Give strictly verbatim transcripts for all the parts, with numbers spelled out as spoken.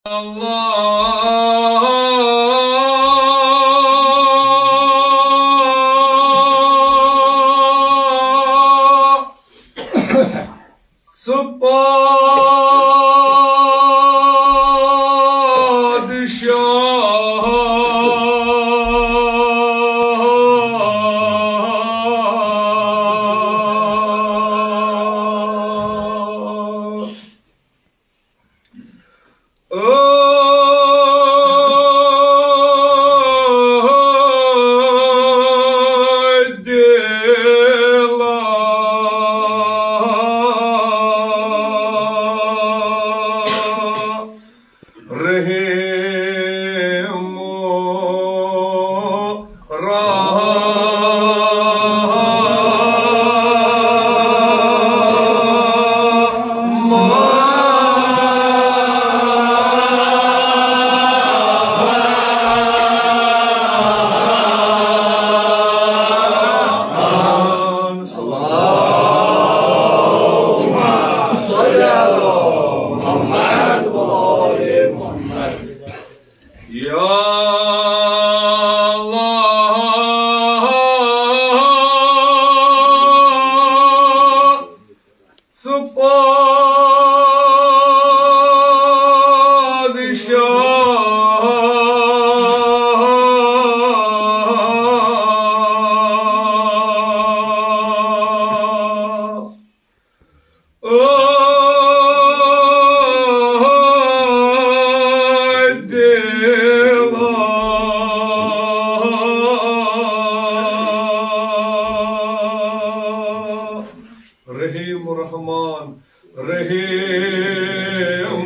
اللہ سُہ پادشاہ۔ رحیم یا اللہ، سُہ پادشاہ۔ رحیم رحمان، رحیم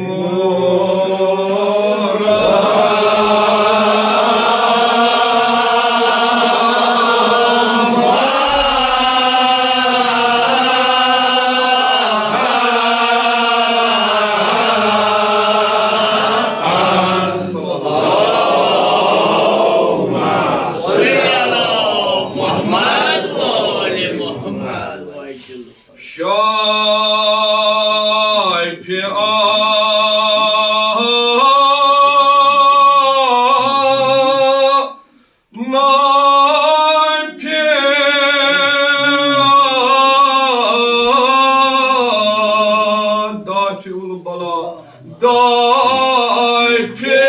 شافعا نافعا دافع البلاء۔ دافع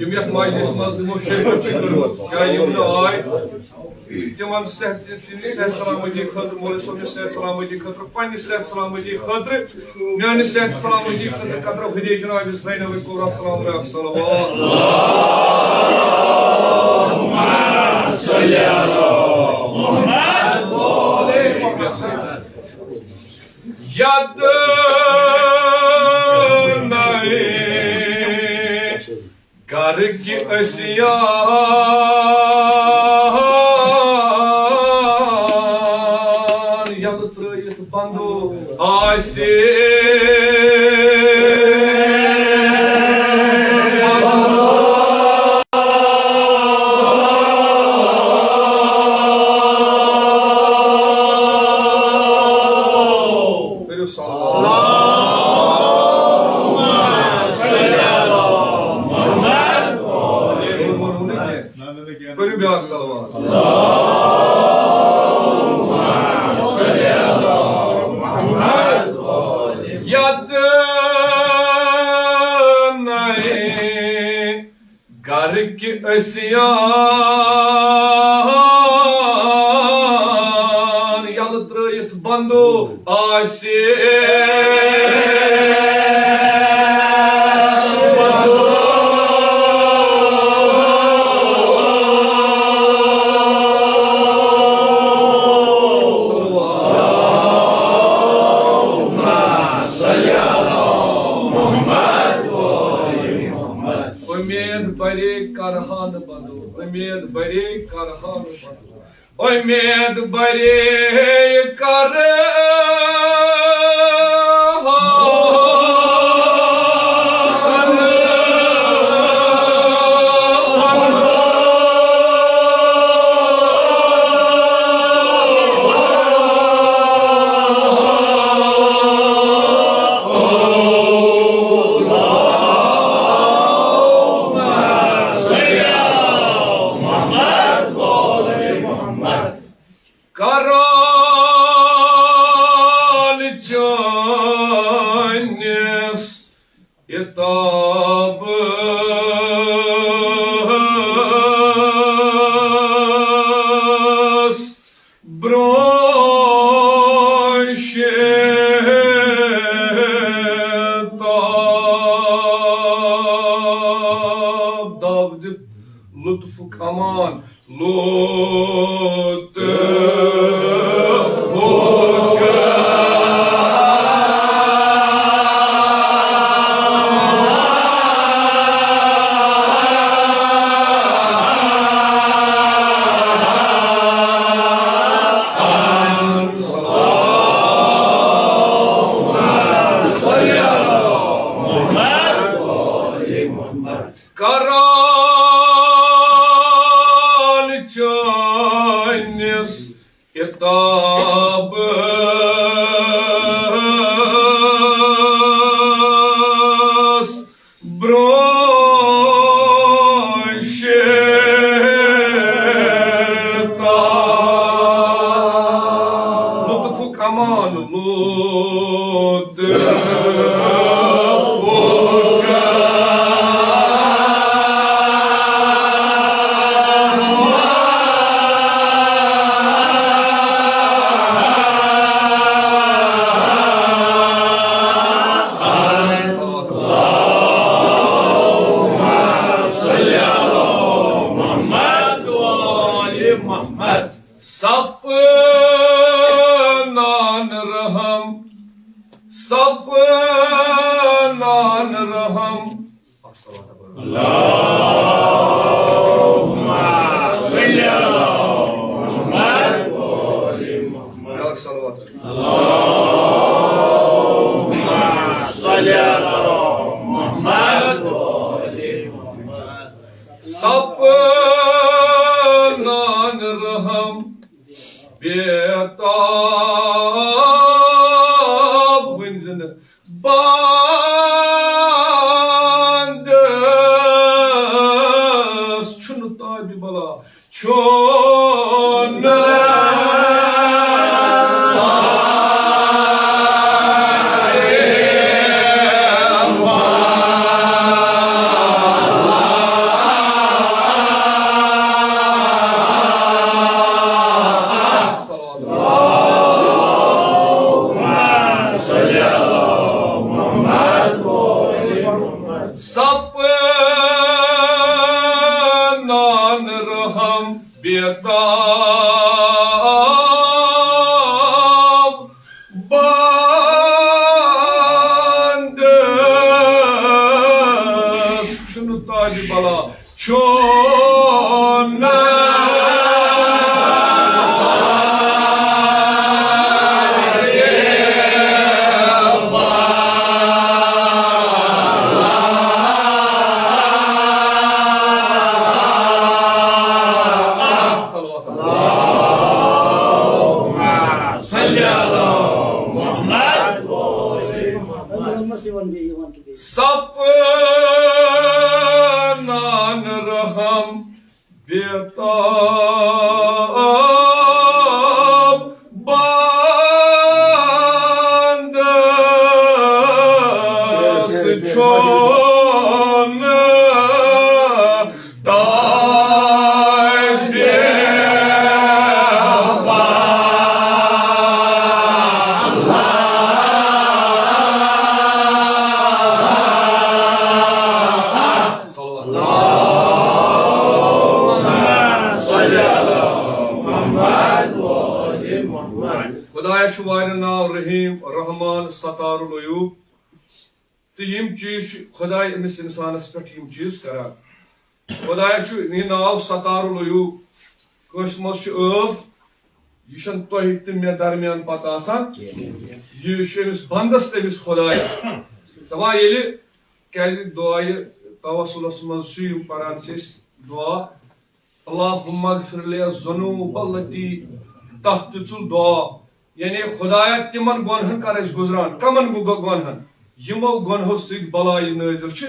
یِم یَتھ مجلسہِ منٛز یِمو شرکت چھِ کٔرمٕژ، چاہے یِم نہٕ آے، تِمن صحت، صحت سلامتی خٲطرٕ، مولوی صٲبنہِ صحت سلامتی خٲطرٕ، پننہِ صحت سلامتی خٲطرٕ، میانہِ صحت سلامتی خٲطرٕ قدرو ہدے جناب زینب کبریٰ سلام علیہا صلوات۔ یَتھ نَے گَرٕکۍ عصیان یَلہٕ ترٛٲیِتھ بنٛدو آسہِ۔ کٔرِو صلوات۔ کٔرِو بیٛاکھ صلوات۔ یَتھ نَے گَرٕکۍ عصیان یَلہٕ ترٛٲیِتھ بنٛدو آسہِ۔ اُمید بَرے کَرٕہا نہٕ بنٛدو۔ اُمید اُمید بری کر۔ کران چٲنِس کتابس برونٛہہ شتاب۔ دب دِتھ لطفُک امان۔ لوت کران چٲنِس کتابس برونٛہہ شتاب۔ لطفُک امان لوت۔ سپنان رحم، سپنان رحم۔ اللهم صل على محمد وآل محمد۔ بیٛاکھ صلوات۔ اللهم صل على محمد وآل محمد۔ سپنان رحم بیتاب، ؤنۍ زِ نہٕ باندَس چھُنہٕ تابِ بلا چھُنہٕ۔ سپنان رحم بیتاب باندَس چھُنہٕ تابِ بلا چھُنہٕ۔ صلوات۔ اللهم صل على محمد وآل محمد۔ سپنان رحم بیتاب باندَس چھُنہٕ تابِ بلا۔ اللهم صل على محمد وآل محمد۔ خدایس چھُ واریاہ ناو رحیم، رحمان، ستار العیوب۔ تہٕ یِم چیٖز چھِ خداے أمِس اِنسانَس پٮ۪ٹھ یِم چیٖز کران۔ خدایَس چھُ یہِ ناو ستار العیوب۔ کٲنٛسہِ منٛز چھُ ٲب، یہِ چھَنہٕ تۄہہِ تہٕ مےٚ درمیان پتہٕ آسان۔ یہِ چھُ أمِس بندس تہٕ أمِس خۄدایَس۔ دَپان ییٚلہِ، کیٛازِ دُعایہِ توسلس منٛز چھُ یِم پران چھِ أسۍ دُعا، اللہم اغفر لی الذنوب التی، تَتھ تہِ ژُل دُعا، یعنی خۄدایا تِمن گۄنہن کر اَسہِ گُزران، کمن گۄ-، گۄنہن؟ یِمو گۄنہو سۭتۍ بلایہِ نٲزِل چھِ۔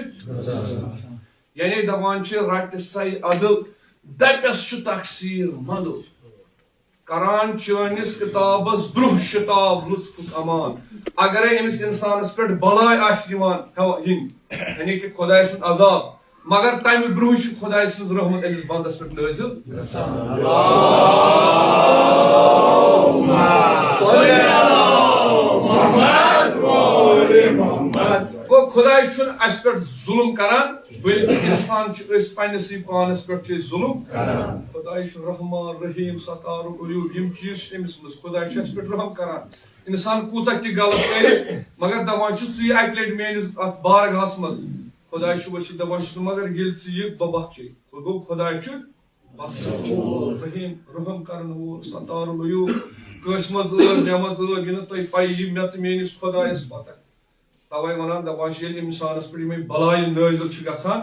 یعنی دپان چھِ، رٹہِ سَے عدل، دپٮ۪س چھُ تقصیر مندو۔ کران چٲنِس کتابس درٛوہ شتاب لطفُک امان۔ اگرے أمِس انسانس پٮ۪ٹھ بلاے آسہِ یِوان ہٮ۪وان یِنۍ، یعنی کہِ خۄداے سُنٛد عذاب، مگر تمہِ برٛونٛہہ چھُ خۄداے سٕنٛز رحمت أمِس بندس پٮ۪ٹھ نٲزِل۔ گوٚو خۄداے چھُنہٕ اَسہِ پٮ۪ٹھ ظُلُم کران، بلکہِ اِنسان چھِ أسۍ پننِسٕے پانس پٮ۪ٹھ چھِ أسۍ ظُلُم کران۔ خۄداے چھُ رحمان، رحیٖم، ستار العیوب، یِم چیٖز چھِ أمِس منٛز۔ خۄداے چھُ اَسہِ پٮ۪ٹھ رحم کران۔ اِنسان کوٗتاہ تہِ غلط کرِ، مگر دپان چھُ، "ژٕ یہِ اَکہِ لٹہِ میٲنِس اَتھ بارگاہس منٛز۔" خۄداے چھُ وٕچھِتھ دپان چھُ، "مگر ییٚلہِ ژٕ یہِ بہٕ بخشے۔" گوٚو خۄداے چھُ بخشن وول، رحیم، رحم کرن وول، ستار العیوب۔ کٲنٛسہِ منٛز ٲب، مےٚ منٛز ٲب، یہِ نہٕ تۄہہِ پَیی، یہِ مےٚ تہٕ میٲنِس خۄدایَس پتہ۔ توے ونان، دپان چھِ، ییٚلہِ اِنسانس پٮ۪ٹھ یِمے بلایہِ نٲزِل چھِ گژھان،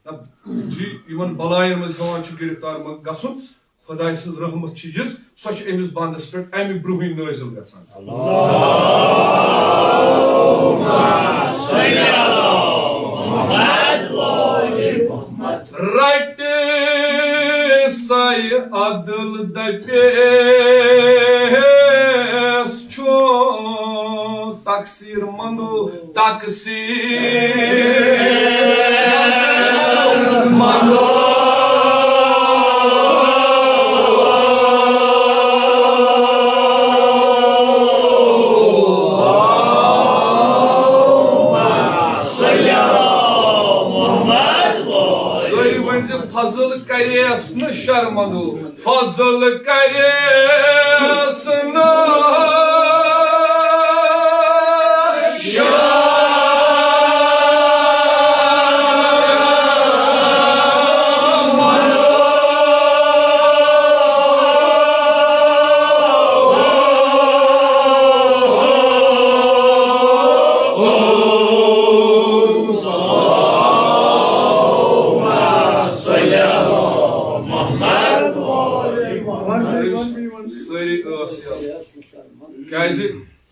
نہ، جی، یِمن بلایَن منٛز ہٮ۪وان چھُ گرفتار گژھُن، خۄداے سٕنٛز رحمت چھِ یِژھ، سۄ چھِ أمِس بندس پٮ۪ٹھ امہِ برونٛہٕے نٲزِل گژھان۔ رٹہِ سَے عدل دپیس چھُ تقصیر مندو، تقصیر مندو۔ تُہۍ ؤنۍ زِ فضل کریس نہٕ شرمندو، فضل کریس نہٕ شرمندو۔ سٲری ٲس یَلہٕ۔ کیٛازِ؟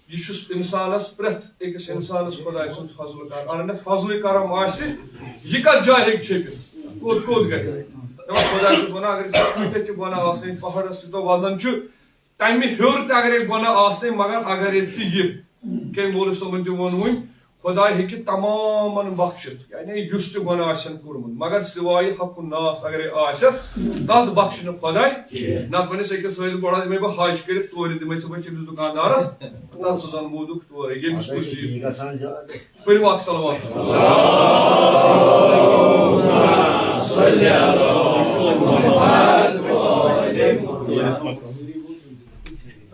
یہِ چھُ اِنسانَس، پرٛٮ۪تھ أکِس اِنسانَس خۄداے سُنٛد فضل کرم۔ اگر نہٕ فضلٕے کرم آسہِ، یہِ کَتھ جایہِ ہیٚکہِ چھٔپِتھ؟ کوٚت کوٚت گژھِ؟ دَپان خۄداے چھُ وَنان، اگر ژےٚ کۭتیٛاہ تہِ گۄناہ آسنَے، پہاڑَس یوٗتاہ وزن چھُ، تَمہِ ہیوٚر تہِ اگرے گۄناہ آسنَے، مگر اگرے ژٕ یہِ، کٔمۍ مولوی صٲبَن تہِ ووٚن وٕنۍ، خۄداے ہیٚکہِ تمامن بخشِتھ، یعنی یُس تہِ گۄناہ آسن کوٚرمُت، مگر سوائے حق الناس اگرے آسٮ۪س، تتھ بخشہِ نہٕ خۄداے کینٛہہ۔ نتہٕ ونٮ۪س أکِس سۭتۍ، "گۄڈٕ حظ دِمے بہٕ حج کٔرِتھ، تورٕ دِمے ژٕ بہٕ تٔمِس دُکاندارس، تتھ ژٕ زن موٗدُکھ تورے، ییٚمِس کُس یی۔" پٔرِو اکھ صلوات۔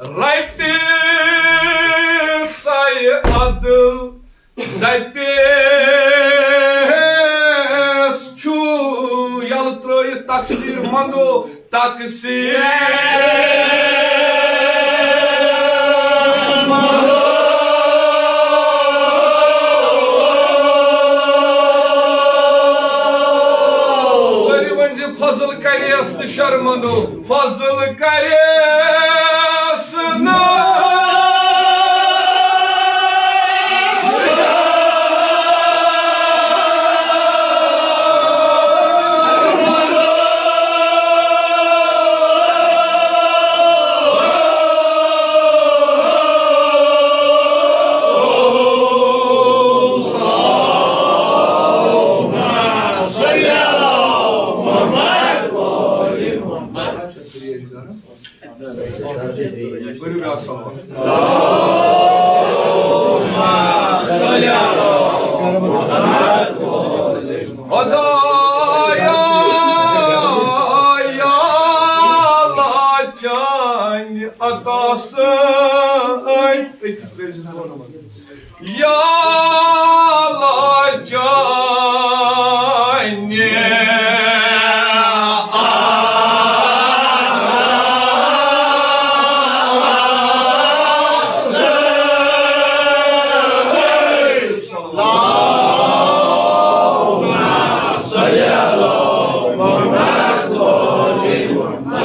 رٹہِ سَے عدل دپیس چھُ یلہٕ ترٲیِتھ تقصیر مندو، تقصیر مندو۔ سٲری ؤنۍ زِ فضل کریس نہٕ شرمندو، فضل کریس نہٕ۔ خۄدایا، یا اللہ چانہِ عطا سۭتۍ۔ أتھۍ پرٛیزِ دۄن منٛز۔ یا اللہ چانہِ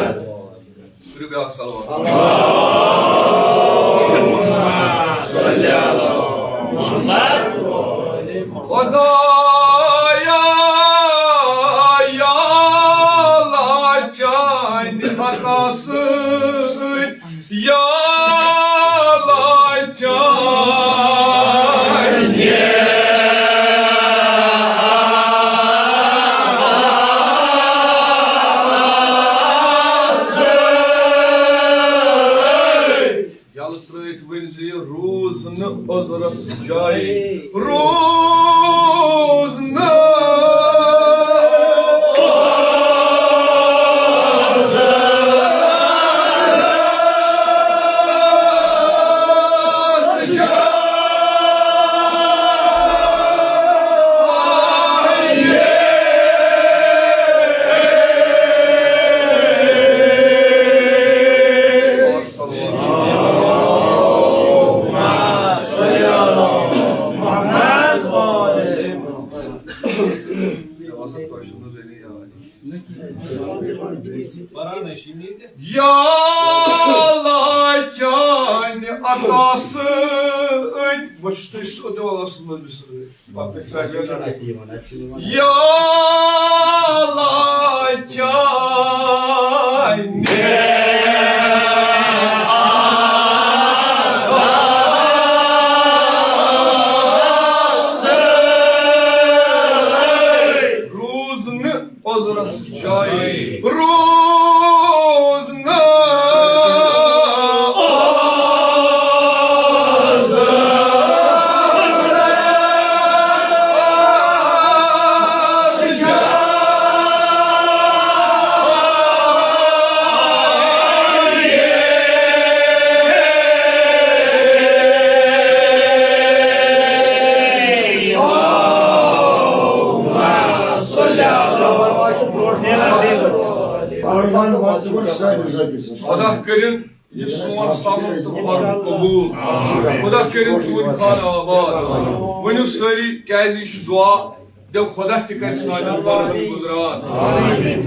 کٔرِو بیٛاکھ صلوات۔ اللهم صل علی محمد۔ خدایا، یا اللہ چانہِ عطا سۭتۍ، یا اللہ چانہِ یلہٕ ترٲوِتھ ؤنۍ زِ یہِ روٗز نہٕ عذرس جایہِ، روٗز نہٕ عذرس جایہِ۔ یا اللہ چانہِ عطا سۭتۍ، بہٕ چھُس تۄہہِ سیوٚد دِوان اَصٕل منٛز بِسرٲوِتھ۔ یا اللہ چانہِ روٗز نہٕ عذرس جایہِ، روٗز نہٕ عذرس جایہِ۔ خدا کٔرِن یہِ سون صبر تہٕ عرض قبوٗل۔ خدا کٔرِن تُہُنٛد خانہٕ آباد۔ ؤنِو سٲری، کیٛازِ یہِ چھُ دُعا، دَپو خدا تہِ کَرِ سانٮ۪ن گۄناہَن گُزران۔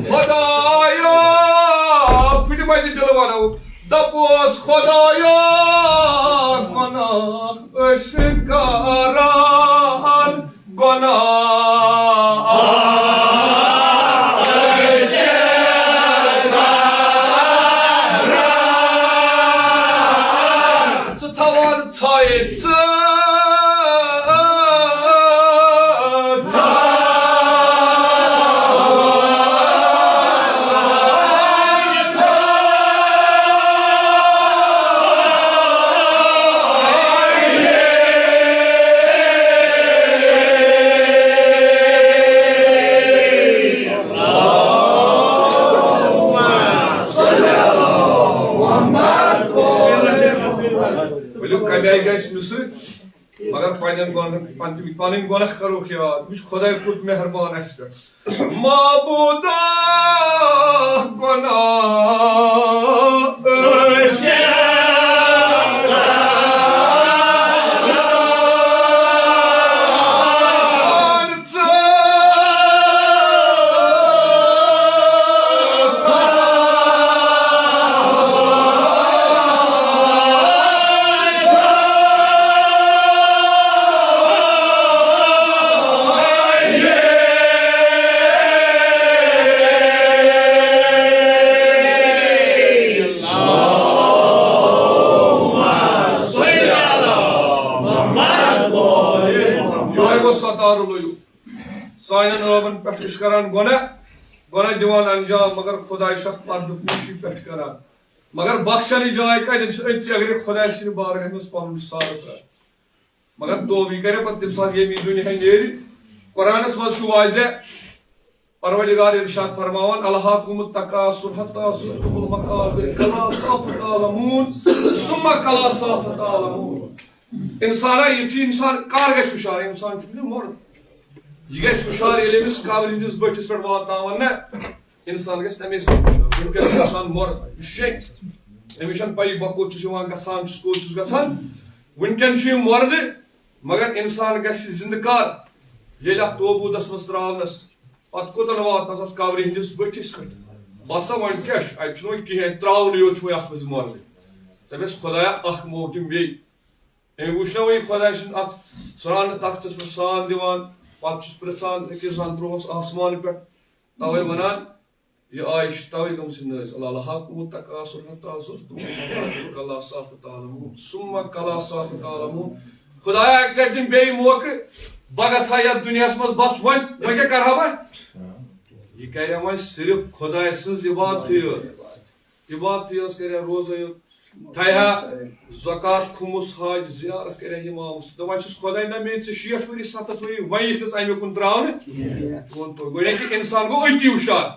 خدایا، پھٕٹہِ مَتہِ دِلہٕ وَنو، دَپوس خدایا، گۄناہ أسۍ کَران۔ گۄناہ ژٕ تھاوان ژھایہِ ژٕ۔ ؤلِو، کَمہِ آیہِ گژھِ مےٚ سۭتۍ؟ مگر پنٕنٮ۪ن گۄنہَن، پن-، پنٕنۍ گۄناہ کَرو یاد۔ یہِ چھُ خۄداے کوٚت مہربان اَسہِ پٮ۪ٹھ۔ معبودا، گۄناہ أسۍ یِہوٚے گوٚو ستارٕ لوٚیُن۔ سانٮ۪ن رٲبن پٮ۪ٹھ چھِ أسۍ کران گۄناہ، گۄناہ دِوان انجام، مگر خۄداے چھُ اَتھ پردُک نِشی پٮ۪ٹھ کران۔ مگر بخشنٕچ جاے کَتٮ۪ن چھِ؟ أتھۍ اگر خۄداے سٕنٛدِ بارگاہہِ منٛز پنُن سر ترٛاوِ۔ مگر توبہٕ یہِ کرِ پتہٕ تَمہِ ساتہٕ ییٚمہِ دُنیاہہِ نیرِ۔ قرآنس منٛز چھُ واضح، پروردگار ارشاد فرماوان، "الہاکم التکاثر حتی زرتم المقابر کلا سوف تعلمون ثم کلا سوف تعلمون۔" انسانا، یہِ چھُ انسان کر گژھِ ہُشار؟ انسان چھُ نہٕ مُرد۔ یہِ گژھِ ہُشار، ییٚلہِ أمِس قبرِ ہٕنٛدِس بٔٹھِس پٮ۪ٹھ واتناوان نہ، انسان گژھِ تَمے ساتہٕ ہُشار۔ وٕنکٮ۪ن چھُ انسان مُرد، یہِ چھُ شیٚنگ۔ أمِس چھَنہٕ پَیی بہٕ کوٚت چھُس یِوان، گژھان چھُس، کوٚت چھُس گژھان۔ وٕنکٮ۪ن چھُ یہِ مُردٕ، مگر انسان گژھِ زندٕ کر ییٚلہِ اتھ توبوٗدس منٛز ترٛاونس۔ پتہٕ کوٚتن واتنس اتھ قبرِ ہٕنٛدِس بٔٹھِس پٮ۪ٹھ؟ بس وۄنۍ کیٛاہ چھُ؟ اَتہِ چھُنہٕ وۄنۍ کِہیٖنۍ، ترٛاوُن یوت چھُ وۄنۍ اَتھ منٛز مۄہرٕے۔ دَپٮ۪س، خۄدایا، اَکھ موقعہٕ دِم بیٚیہِ۔ أمۍ وٕچھ نا وۄنۍ خۄداے سُنٛد اَتھ سرٛانہٕ تختَس پٮ۪ٹھ سرٛان دِوان، پَتہٕ چھُس پرٛژھان أکِس زَن ترٛووہَس آسمان پٮ۪ٹھ۔ تَوَے وَنان، یہِ آیہِ چھِ تَوَے گٔمٕژ یہِ نٲزِل، ألہاکم التکاثر حتی زرتم المقابر کلا سوف تعلمون ثم کلا سوف تعلمون۔ خۄدایا، اَکہِ لَٹہِ دِم بیٚیہِ موقعہٕ، بہٕ گژھٕ ہا یَتھ دُنیاہَس منٛز، بَس وۄنۍ، وۄنۍ کیٛاہ کَرٕ ہا بہٕ؟ یہِ کَرِ وۄنۍ صرف خۄداے سٕنٛز عبادتٕے یٲژ۔ عبادتٕے یٲژ کَرِ ہا، روزَے یوت تھایہِ ہا، زکوٰۃ، خمس، حج، زیارت کَرِ ہا، اِمامَس۔ دَپان چھِس، خۄداے، نہ مےٚ ژےٚ شیٹھ ؤری، ستتھ ؤری، وۄنۍ یِتھ نہٕ اَمہِ کُن درٛاو نہٕ۔ ووٚن پٲٹھۍ، گۄڈٕنٮ۪تھ یہِ اِنسان گوٚو أتی ہُشار۔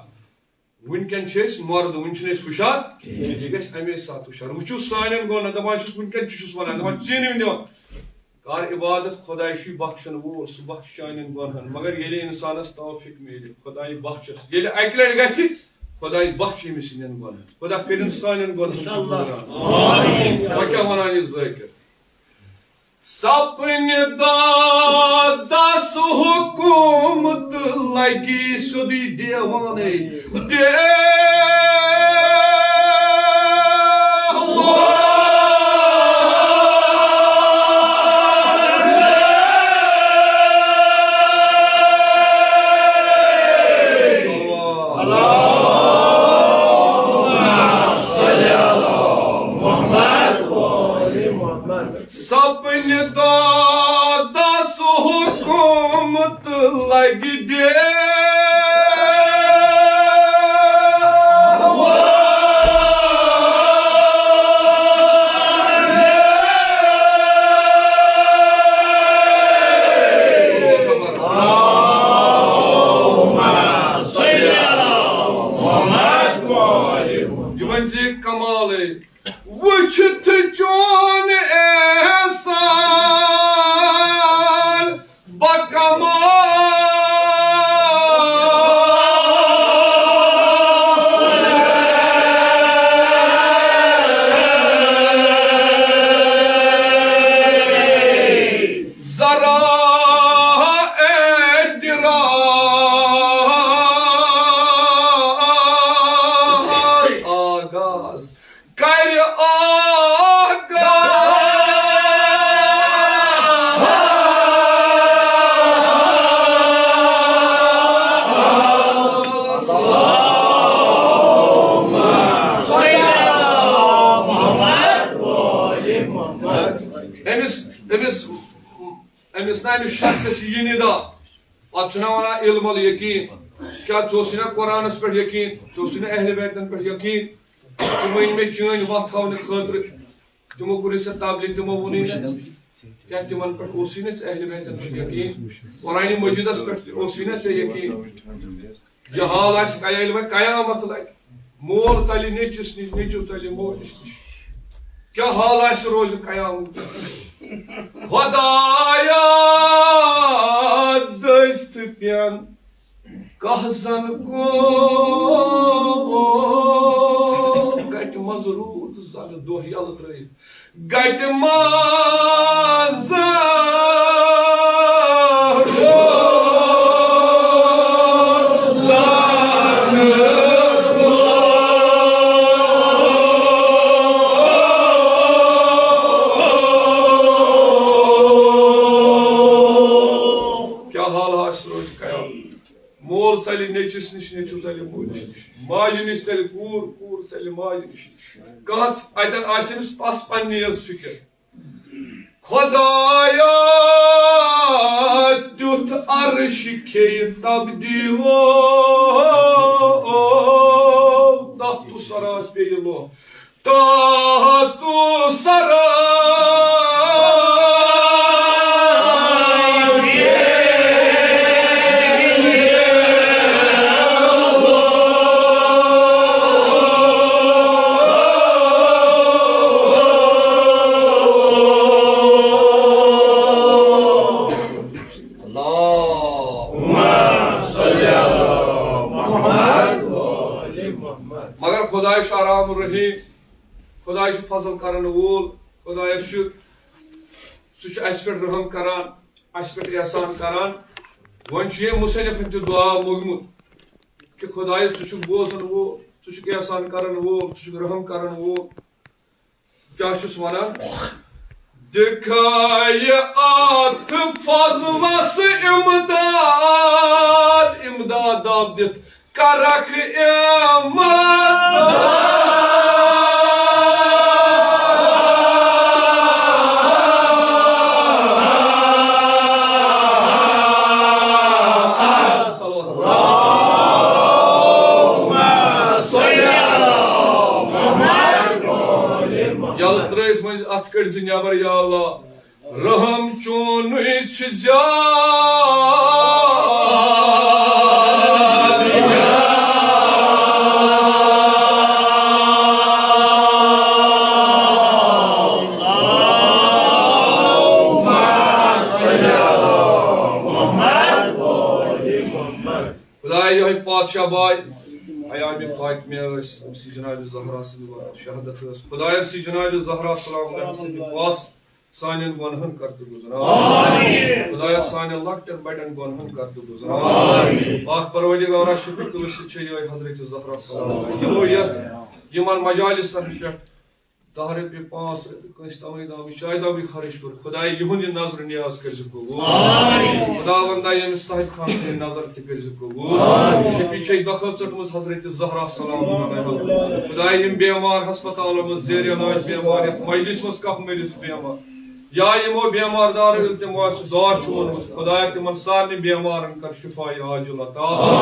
وٕنکٮ۪ن چھِ أسۍ مَرد، وٕنہِ چھِنہٕ أسۍ ہُشار کِہیٖنۍ۔ یہِ گژھِ اَمے ساتہٕ ہُشار۔ وٕچھِو سانٮ۪ن گۄنہَن، دَپان چھُس، وٕنکٮ۪ن تہِ چھُس وَنان، دَپان ژیٖنِو نہٕ دِوان۔ کر عبادت، خۄداے چھُے بخشن وول، سُہ بخشہِ چانٮ۪ن گۄنہَن۔ مگر ییٚلہِ اِنسانَس توفیٖق میلہِ، خۄداے بخشس، ییٚلہِ اَکہِ لَٹہِ گژھِ، خۄداے بخشہِ أمِس سٕنٛدٮ۪ن گۄنہَن۔ خۄدا کٔرِن سانٮ۪ن گۄنہَن ہُنٛد غفران۔ وۄنۍ کیٛاہ وَنان یہِ ذٲکِر؟ سپنہِ دۄدس حُکُم تہٕ لگی سیوٚدُے دیوانَے۔ دیوان۔ سپنہِ دۄدس حُکُم تہٕ لگہِ دیوان۔ یہِ وۄنۍ زِ کمالٕے۔ وٕچھِتھ چون احسان بکمال۔ ذرا اعتراض آغاز کرِ آغاز۔ أمِس، أمِس، أمِس نا، أمِس شخصس چھِ یہِ نِدا۔ پتہٕ چھُنہ وَنان علم الیقین۔ کیٛاہ ژٕ اوسُے نہ قرآنس پٮ۪ٹھ یقین؟ ژٕ اوسُے نہ اہل بیتن پٮ۪ٹھ یقین؟ تِم ؤنۍ مےٚ چٲنۍ وَتھ ہاونہٕ خٲطرٕ۔ تِمو کوٚرُے ژےٚ تبلیغ، تِمو ووٚنُے نہ۔ کیٛاہ تِمن پٮ۪ٹھ اوسُے نہ ژےٚ اہل بیتن پٮ۪ٹھ یقین؟ قرآن مجیدس پٮ۪ٹھ تہِ اوسُے نہ ژےٚ یقین؟ یہِ حال آسہِ قیا-، ییٚلہِ وۄنۍ قیامت لگہِ، مول ژلہِ نیٚچوِس نِش، نیٚچو ژلہِ مٲلِس نِش۔ کیٛاہ حال آسہِ روزِ قیامت؟ خۄدایا، دٔسۍ تہٕ پٮ۪ن کاہ زن کو گٹہِ منٛز روٗد زن دۄہ یلہٕ ترٲوِتھ۔ گٹہِ منٛز روزن۔ کیٛاہ حال آسہِ روزِ قیامت؟ مول ژَلہِ نیٚچوِس نِش، نیٚچوٗ ژَلہِ مٲلِس نِش، ماجہِ نِش ژَلہِ کوٗر، کوٗر ژَلہِ ماجہِ نِش۔ کَتھ اَتٮ۪ن آسہِ أمِس پَس پَننی یٲژ فِکِر۔ خۄدایا، تیُتھ عرش کھیٚیہِ تبدیٖلو، تَتھ تُہ سَرا پیٚیہِ لوٚہ۔ تحت سرا۔ اللہم صل علی محمد۔ مگر خۄداے چھُ رحم الرحیم۔ خۄداے چھُ فضل کرن وول، خۄدایس چھُ، سُہ چھُ اَسہِ پٮ۪ٹھ رحم کران، اَسہِ پٮ۪ٹھ احسان کران۔ وۄنۍ چھُ ییٚمۍ مُصنفن تہِ دُعا موٚگمُت کہِ خۄدایا، ژٕ چھُکھ بوزن وول، ژٕ چھُکھ احسان کرن وول، ژٕ چھُکھ رحم کرن وول۔ کیٛاہ چھُس وَنان؟ دِکھایہِ اَتھ فضلس اِمداد، اِمداد دب دِتھ کرکھ اِمداد۔ صلوات۔ یلہٕ ترٲیِتھ مٔنٛزۍ اَتھٕ کٔڑۍ زِ نٮ۪بر، یا اللہ، رحم چونُے چھُ زیادٕ۔ خدایا، یِہوٚے پادشاہ باے، ایام فاطمہ ٲسۍ، أمۍ سٕے جناب زہرا سٕنٛز شہادت ٲس۔ خدایا، أمۍ سٕے جناب زہرا سلام علیہا سٕنٛدِ پاس سانٮ۪ن گۄنہَن کر تہٕ گُزران۔ خدایا، سانٮ۪ن لۄکٹٮ۪ن بڑٮ۪ن گۄنہَن کر تہٕ گُزران۔ پاک پروردگارا، شکر تہٕ وسیلہٕ چھِ یِہوٚے حضرت زہرا سلام علیہا۔ یِمو یَتھ، یِمن مجالسن پٮ۪ٹھ دَہ رۄپیہِ، پانٛژھ رۄپیہِ، کٲنٛسہِ تَمٲے دامٕے، شاید دامٕے خرٕچ کوٚر۔ خدایا، یِہُنٛد یہِ نظر نیاز کٔرۍ زِ قبوٗل۔ خداوندہ، ییٚمِس صاحب خان سٕنٛدِ نظر تہِ کٔرۍ زِ قبوٗل۔ شفیع چھے دۄکھٕ ژٔٹمٕژ حضرت زہرا سلام علیہا۔ خدایا، یِم بیمار ہسپتالو منٛز زیر علاج بیمار، یَتھ مجلس منٛز کانٛہہ مٔرِتھ بیمار، یا یِمو بیمار دارو ییٚلہِ تِمو اَسہِ دعا چھُ ووٚنمُت، خدایا، تِمن سارنٕے بیمارن کر شفا عاجل عطا۔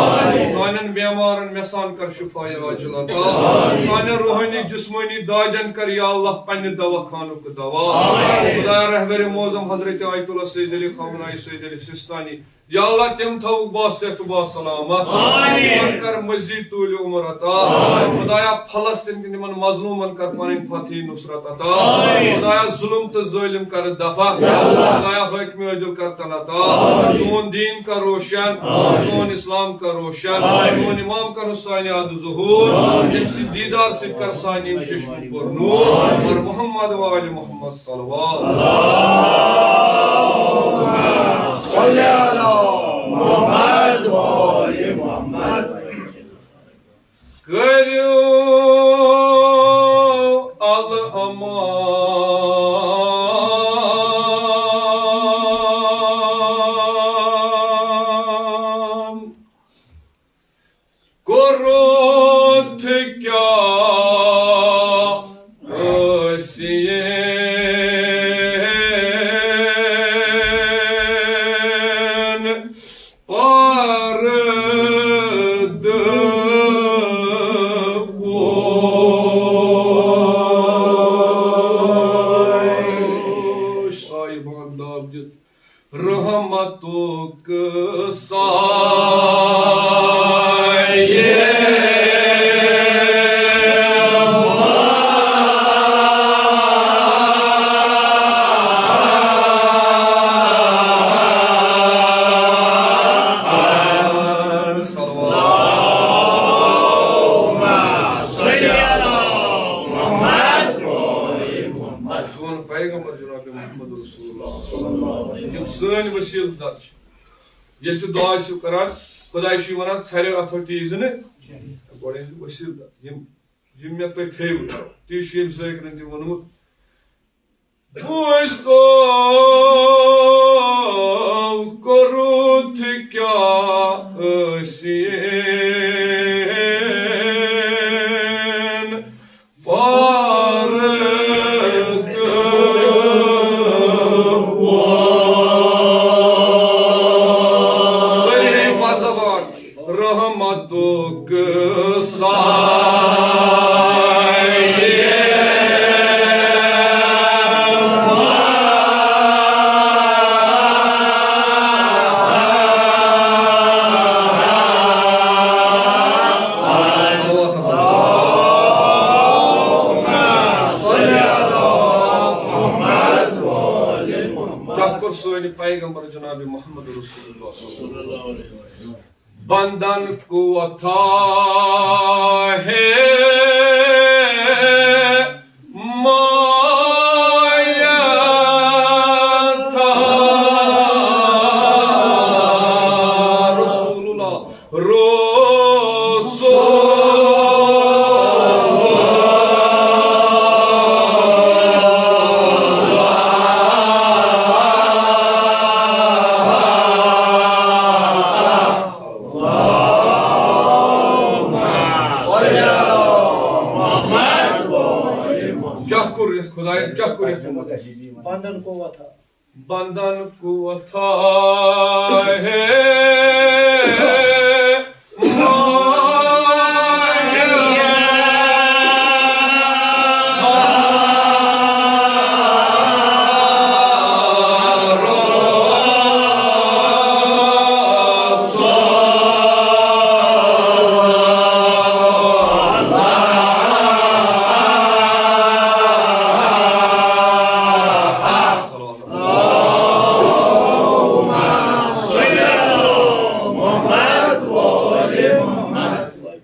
سانٮ۪ن بیمارن مےٚ سان کر شفا عاجل عطا۔ سانٮ۪ن روحٲنی جسمٲنی دادٮ۪ن کر یا اللہ پننہِ دوا خانُک دوا۔ خدایا، رہبر معظم حضرت آیت اللہ سید علی خامنائی سید علی سستانی، یا اللہ، تِم تھاوُکھ با صحت با سلامت۔ تِمن کر مزید طول عمر عطا۔ خدایا، فلسطین کٮ۪ن یِمن مظلومن کر پنٕنۍ فتح نصرت عطا۔ خدایا، ظلم تہٕ ظٲلم کر دفع۔ خدایا، حٲکم عٲدل کر تن عطا۔ سون دین کر روشن، سون اسلام کر روشن، سون امام کر سانہِ یاد ظہور۔ تٔمۍ سٕنٛدِ دیدار سۭتۍ کر سانہِ یِم چشم پر نور۔ اور محمد و آل محمد صلوات۔ اللهم صل على محمد وآل محمد۔ کٔرِو الامان۔ کوٚرُتھ کیٛاہ ٲسِیَن پردٕ پوش؟ سایہِ بان داب دِتھ۔ رحمتُک سایہِ۔ سون پیغمبر جناب محمد رسول اللہ صلی اللہ علیہ وسلم، یِم سٲنۍ وسیلہٕ در چھِ۔ ییٚلہِ تہِ دعا ٲسِو کران، خۄداے چھُ وَنان، "ژھرٮ۪ر اَتھو تہِ یی زِ نہٕ، گۄڈٕ أنۍ زِ وسیلہٕ در۔ یِم، یِم مےٚ تُہۍ تھٲیِو۔" تی چھُ ییٚمہِ ذٲکرَن تہِ ووٚنمُت، "بوٗزۍ تو کوٚرُتھ کیٛاہ ٲسِیَن پردٕ پوش۔" سٲری پَتھ زبان۔ رحمتُک سایہِ۔ کیٛاہ کوٚر سٲنۍ پیغمبر جناب محمد رسول اللہ صلی اللہ علیہ وسلم؟ بندن کو عطا ہے مایا تھا رسول اللہ، رسول کوٚر یَتھ خۄدایَن، کیٛاہ کوٚر یَتھ؟ بندن کو وتھا۔ بندن کو وتھا ہے۔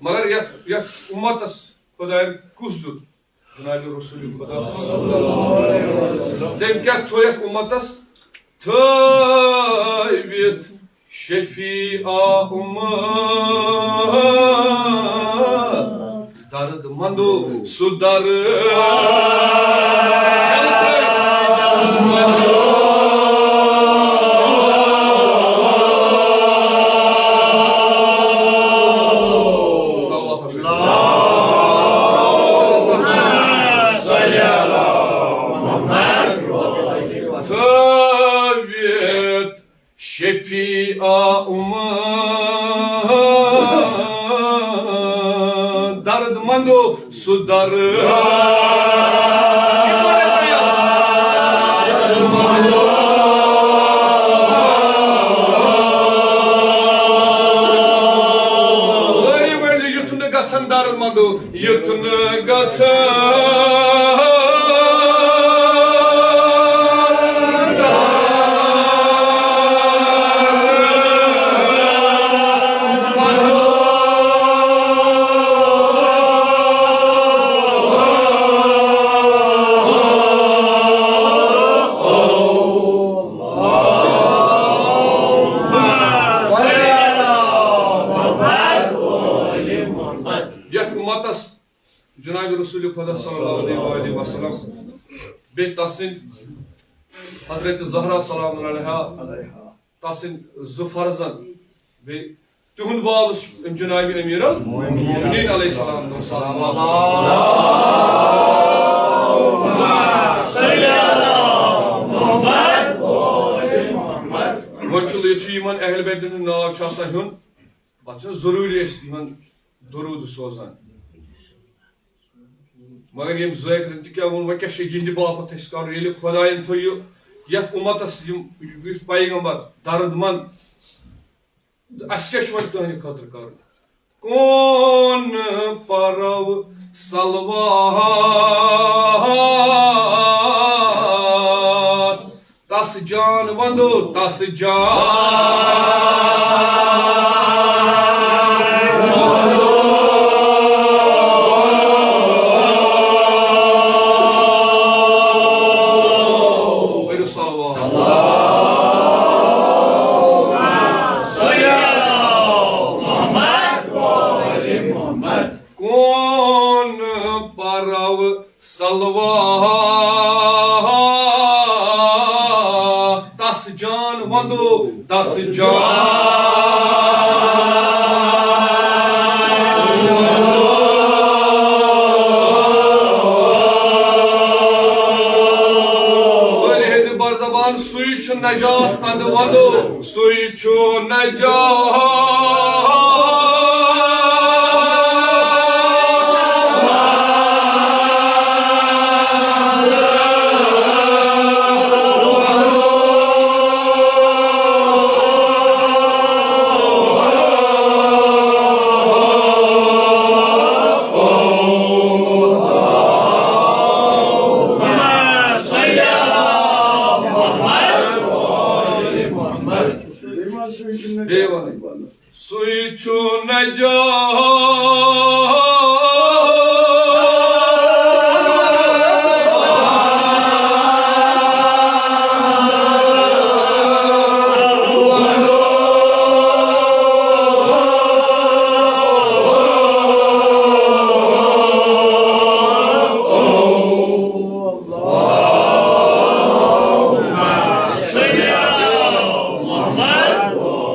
مگر یتھ، یتھ امتس خداین کُس دیُت؟ جناب رسول خدا صلی اللہ علیہ وسلم۔ تٔمۍ کیٛاہ تھوٚو یتھ امتس؟ تھٲوِتھ شفیع امت۔ درد مندو سُہ درد مندو۔ تھٲوِتھ شفیع امت۔ درد مندو سُہ درد مندو۔ سٲری ؤنِو، یُتھ نہٕ گژھن درد مندو۔ یُتھ نہٕ گژھن۔ یتھ امتس جناب رسول خدا صلی اللہ علیہ وآلہ وسلم، بیٚیہِ تسٕنٛدۍ حضرت زہرا سلام علیہا، تسٕنٛدۍ زٕ فرزند، بیٚیہِ تِہُنٛد باب چھُ جناب امیر المومنین علیہ السلام۔ وۄنۍ چھُ، یُتھُے یِمن اہل بیتن ہُنٛد ناو چھُ آسان ہیوٚن، پتہٕ چھُ ضروٗری أسۍ یِمن درود سوزان۔ مگر ییٚمۍ ذٲکرن تہِ کیٛاہ ووٚن، وۄنۍ کیٛاہ چھُ یِہنٛدِ باپتھ اَسہِ کَرُن، ییٚلہِ خۄدایَن تھوٚو یہِ یَتھ اُمتَس یِم، یُس پیغمبر درد مند، اَسہِ کیٛاہ چھُ وۄنۍ تُہنٛدِ خٲطرٕ کَرُن؟ کون پرو صلوات تس جان ونٛدو، تس جان ونٛدو۔ ؤرِو صلوات۔ کون پرو صلوات تس جان ونٛدو، تس جان ونٛدو۔ سٲری ہیٚزِ بر زبان، سُے چھُ نجات اندٕ ونٛدو۔ سُے چھُ نجات۔ بیٚیہِ وَنٕنۍ۔ سُے چھُ نجات۔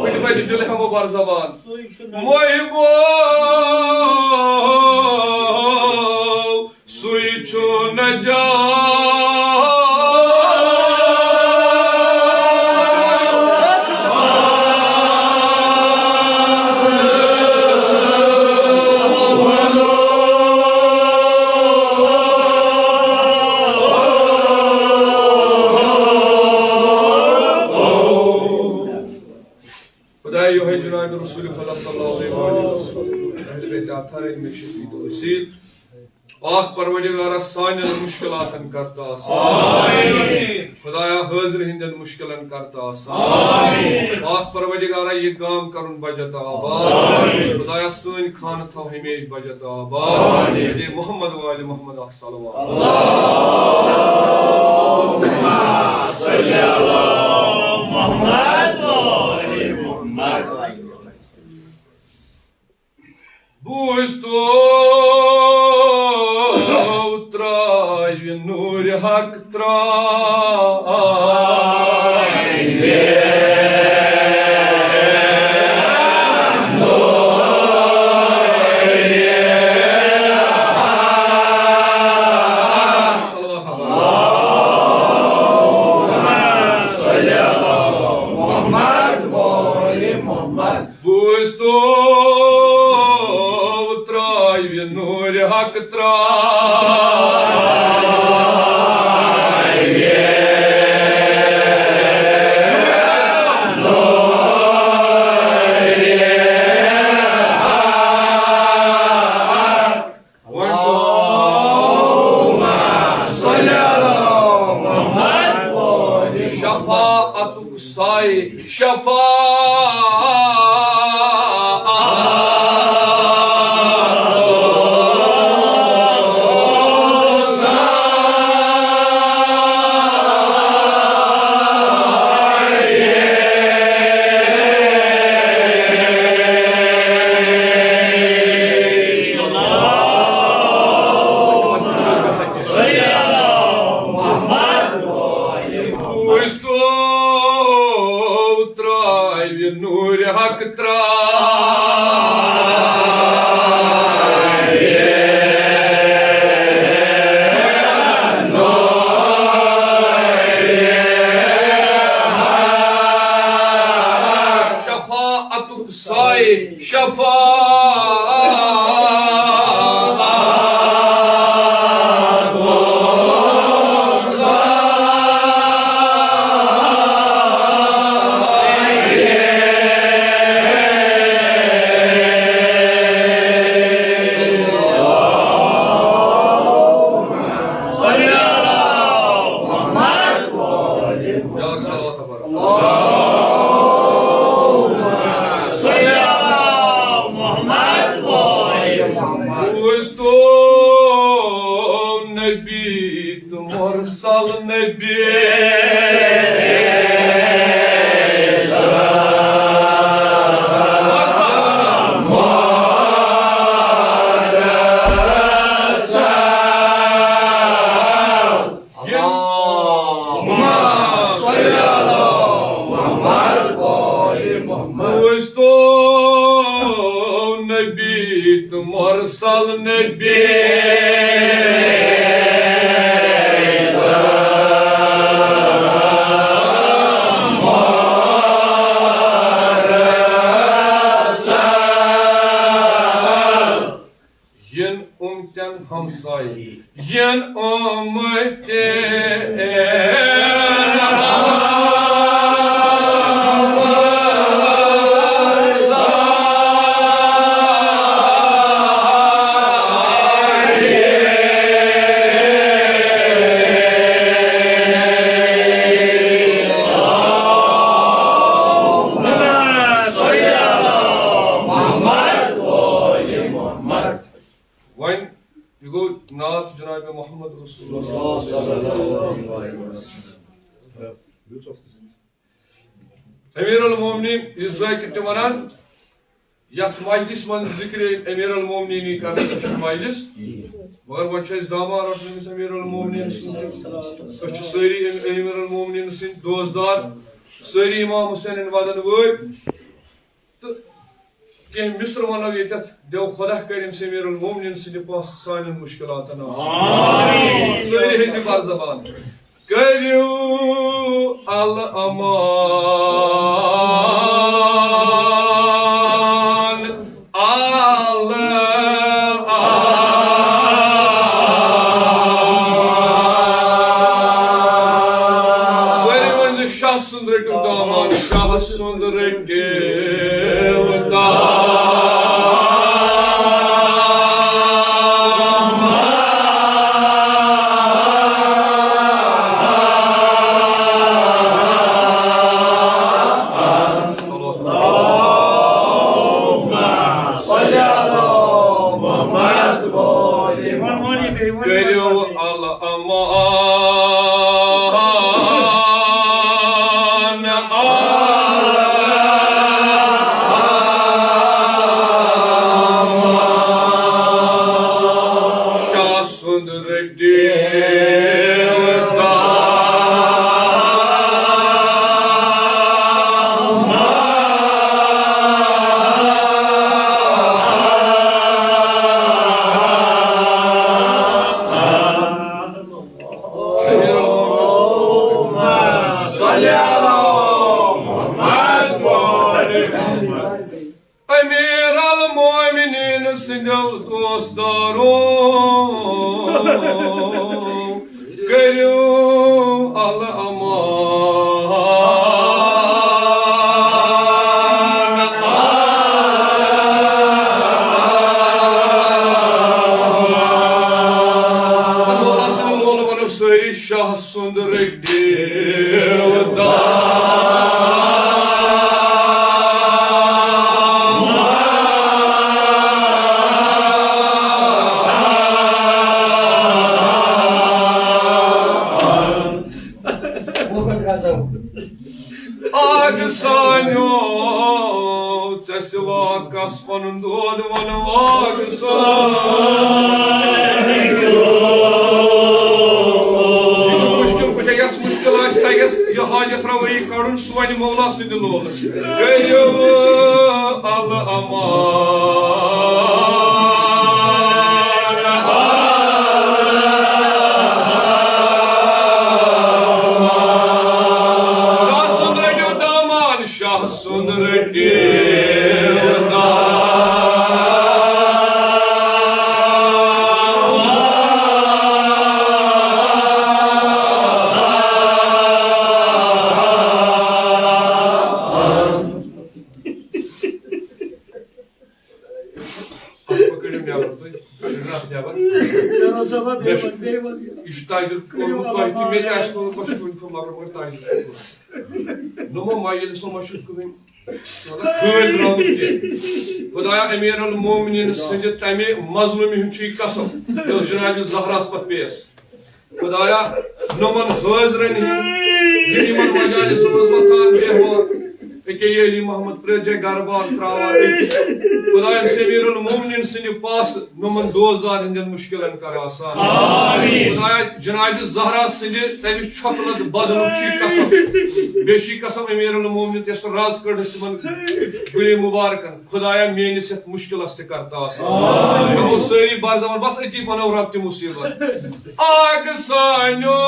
کُنہِ پٲٹھۍ دِلہِ ہٮ۪مو بر زبان۔ محبو، سُے چھُ نجات۔ خدایا، یۄہے جناب رسول خدا صلی اللہ علیہ وسلم، اہل بیت اطہار، علم شفیع تفصیل۔ پاک پروردگارا، سانٮ۪ن مشکلاتن کر تہٕ آسان۔ آمین۔ خدایا، حاضر ہٕنٛدٮ۪ن مشکلن کر تہٕ آسان۔ آمین۔ پاک پروردگارا، یہِ گام کرُن بجت آباد۔ آمین۔ خدایا، سٲنۍ خانہٕ تھاو ہمیشہِ بجت آباد۔ آمین۔ دِ محمد وآل محمد اکھ صلوات۔ اللہم صل علی محمد وآل محمد۔ بوٗزتو ترٛاوِ نوٗرِ حق ترٛاوِ۔ صلوات۔ محمد وآل محمد۔ بوٗزتو ترٛاوِ نوٗرِ حق ترٛاوِ۔ وۄنۍ چھُ اللہم صل علی محمد۔ شفاعتُک سایہِ، شفاعت۔ بوٗزتو ترٛاوِ نوٗرِ حق ترٛاوِ۔ شفاعتُک سایہِ، شفاعت۔ بیٛاکھ صلوات۔ اللہم صل علی محمد وآل محمد۔ بوٗزتو نبی تہٕ مرسل نبی۔ اللہم صل علی محمد وآل محمد۔ بوٗزتو نبی تہٕ مرسل نبی۔ یِن اُمتن ہمسایہِ، یِن اُمتن۔ وۄنۍ یہِ گوٚو نعت جناب محمد رسول اللہ صلی اللہ علیہ وسلم۔ امیر المومنین، یہِ ذٲکر تہِ ونان، یتھ مجلس منٛز ذکر امیر المومنین یی کرنہٕ، یہِ چھُنہٕ مجلس، مگر وۄنۍ چھُ اَسہِ داماد رٹُن أمِس امیر المومنین سُنٛد۔ أسۍ چھِ سٲری أمۍ امیر المومنین سٕنٛدۍ دوستدار، سٲری امام حسینن ودن وٲلۍ۔ تہٕ کینٛہہ مصرٕ وَنو ییٚتٮ۪تھ، دِیو خۄدا کٔرِم سمیر المومنین سٕنٛدِ پاسہٕ سانٮ۪ن مُشکِلاتَن آسٲنی۔ سٲری ہیٚژِ بر زبان۔ کٔرِو الامان، الامان۔ سٲری ؤنۍ زِ شاہ سُنٛد رٔٹِو دامان، شاہ سُنٛد رٔٹِو دامان۔ کٔرِو الامان۔ شاہ سُنٛد رٔٹِو دامان۔ امیر المومنین سٕنٛدیو دوستدارو، کٔرِو الامان۔ مولا سٕنٛدِ لولہٕ ونو سٲری شاہ سُنٛد رٔٹِو دامان۔ آگ سانیو، ژےٚ سوا کس پنُن دود ونو آگ سانیو۔ یہِ چھُ مُشکِل کُجا، یس مُشکِل آسہِ، تگٮ۪س یہِ حاجت روٲیی کڑُن، سُہ ونہِ مولا سٕنٛدِ لولہٕ۔ کٔرِو الامان۔ شاہ سُنٛد رٔٹِو دامان، شاہ سُنٛد رٔٹِو دامان۔ اَتھ مہ کٔڑِو نٮ۪بر تُہۍ، کٔڑِو اَتھ نٮ۪بر۔ مےٚ اوس دَپان، بیٚیہِ وَن، بیٚیہِ وَن۔ یہِ چھُ تاجُر کوٚرمُت تۄہہِ تہِ، مےٚ تہِ آسہِ کوٚرمُت، بہٕ چھُس وٕنہِ کوٚرمُت، مگر تاجُر چھُ کوٚرمُت۔ نوٚمو ما ییٚلہِ سۄ ما چھُ کٕہٕنۍ، مطلب، کھٲلۍ درٛامُت کینٛہہ۔ خدایا، امیر المومنین سٕنٛدِ تَمہِ مظلوٗمی ہُنٛد چھُ یہِ قسم، یہِ اوس جناب زہراہَس پتہٕ پیس۔ خدایا، نوٚمن حٲضرن ہٕنٛدۍ یِم یِمن مجالسن منٛز وۄتھان بیٚہوان، أکے یہِ علی محمد پرٛٮ۪تھ جایہِ گرٕ بار ترٛاوان أتی۔ خدایا، سمیر المومنین سٕنٛدِ پاسہٕ نوٚمن دوستدار ہٕنٛدٮ۪ن مُشکلن کر آسان۔ خدایا، جناب زہرا سٕنٛدِ تمہِ چھۄکہٕ لد بدلُک چھُ یہِ قسم، بیٚیہِ چھُ یہِ قسم امیر المومنین تہِ یۄس رز کٔڑ ٲس تِمن گُلہِ مُبارکن۔ خدایا، میٲنِس یتھ مُشکِلس تہِ کر تاثیر۔ آمین۔ مےٚ اوس سٲری بار زمان، بس أتی بنٲو رب تہِ مُصیبت۔ آگ سانیو،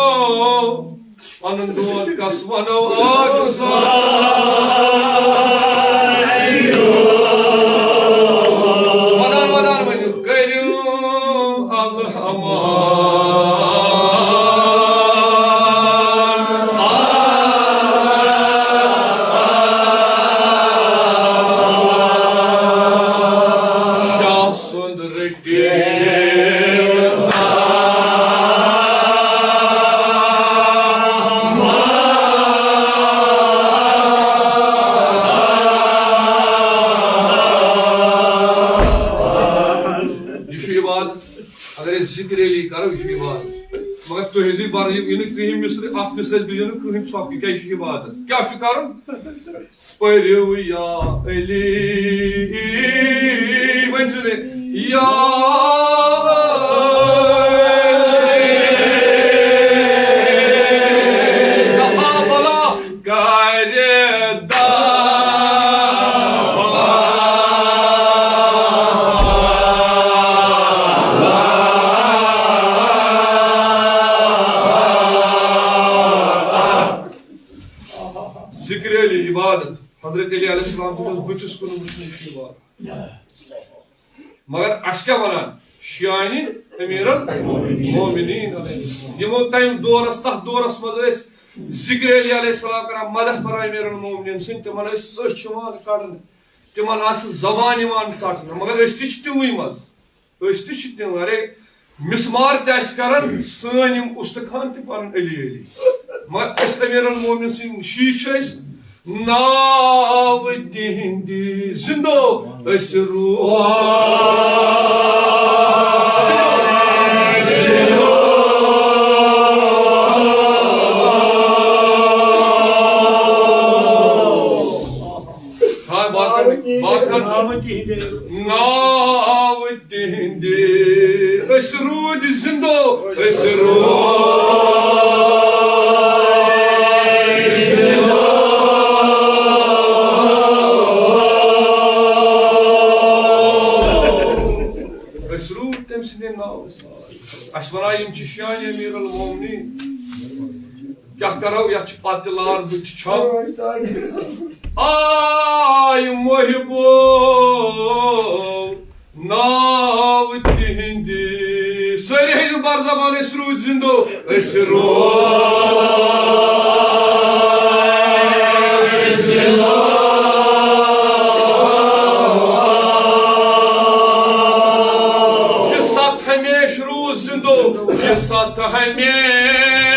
پنُن دود کس ونو آگ سانیو۔ ودان ودان ؤنِو، کٔرِو الامان۔ شاہ سُنٛد رٔٹِو۔ یہِ چھُ عبادت۔ اگر أسۍ ذکر علی کرو، یہِ چھُ عبادت۔ مگر تُہۍ ٲسِو بر-، یہِ، یہِ نہٕ کِہیٖنۍ مصرِ، اَتھ مصرِ بِہِو نہٕ کٕہٕنۍ ژھۄپہٕ، یہِ کیٛازِ چھُ عبادت؟ کیٛاہ چھُ کرُن؟ پٔرِو یا علی، ؤنۍ زِ نہٕ یا علی، یا بلا کر دعوا۔ عبادت۔ حضرت علی علیہ السلام تہِ اوس بٕتھِس کُن وٕچھنٕچ عبادت۔ مگر اَسہِ کیٛاہ وَنان؟ شیعہ امیر المومنین علیہ السلام۔ یِمو تَمہِ دورس، تَتھ دورس منٛز ٲسۍ ذکر علی علیہ السلام کران، مدح پران امیر المومنین سٕنٛدۍ، تِمن ٲسۍ أچھ یِوان کڑنہٕ، تِمن آسہٕ زبان یِوان ژٹنہٕ، مگر أسۍ تہِ چھِ تِموٕے منٛز۔ أسۍ تہِ چھِ تِم، اَرے، مسمار تہِ آسہِ کران، سٲنۍ یِم اُستخان تہِ پَرَن علی علی۔ مگر أسۍ امیر المومنین سٕنٛدۍ شیٖشہِ چھِ أسۍ ناو تِہِنٛدِ زِندو أسۍ روٗ۔ ہاں، باقٕے، باقٕے۔ ناو تِہِنٛدِ أسۍ روٗدۍ زِندو، أسۍ روٗدۍ زِندو۔ أسۍ روٗدۍ تٔمۍ سٕنٛدِ ناوٕ سۭتۍ۔ اَسہِ وَنان، یِم چھِ شیعہ امیر المومنین۔ کیٛاہ کرو، یتھ چھِ پتہٕ تہِ لار بٕتھِ چھاو۔ آے محبو ناو تِہِنٛدِ۔ سٲری ہیٚیِو بر زبان، أسۍ روٗدۍ زِندو، أسۍ روٗدۍ زِندو۔ یہِ ستھ ہمیشہٕ روٗد زِندو، یہِ ستھ ہمیشہٕ۔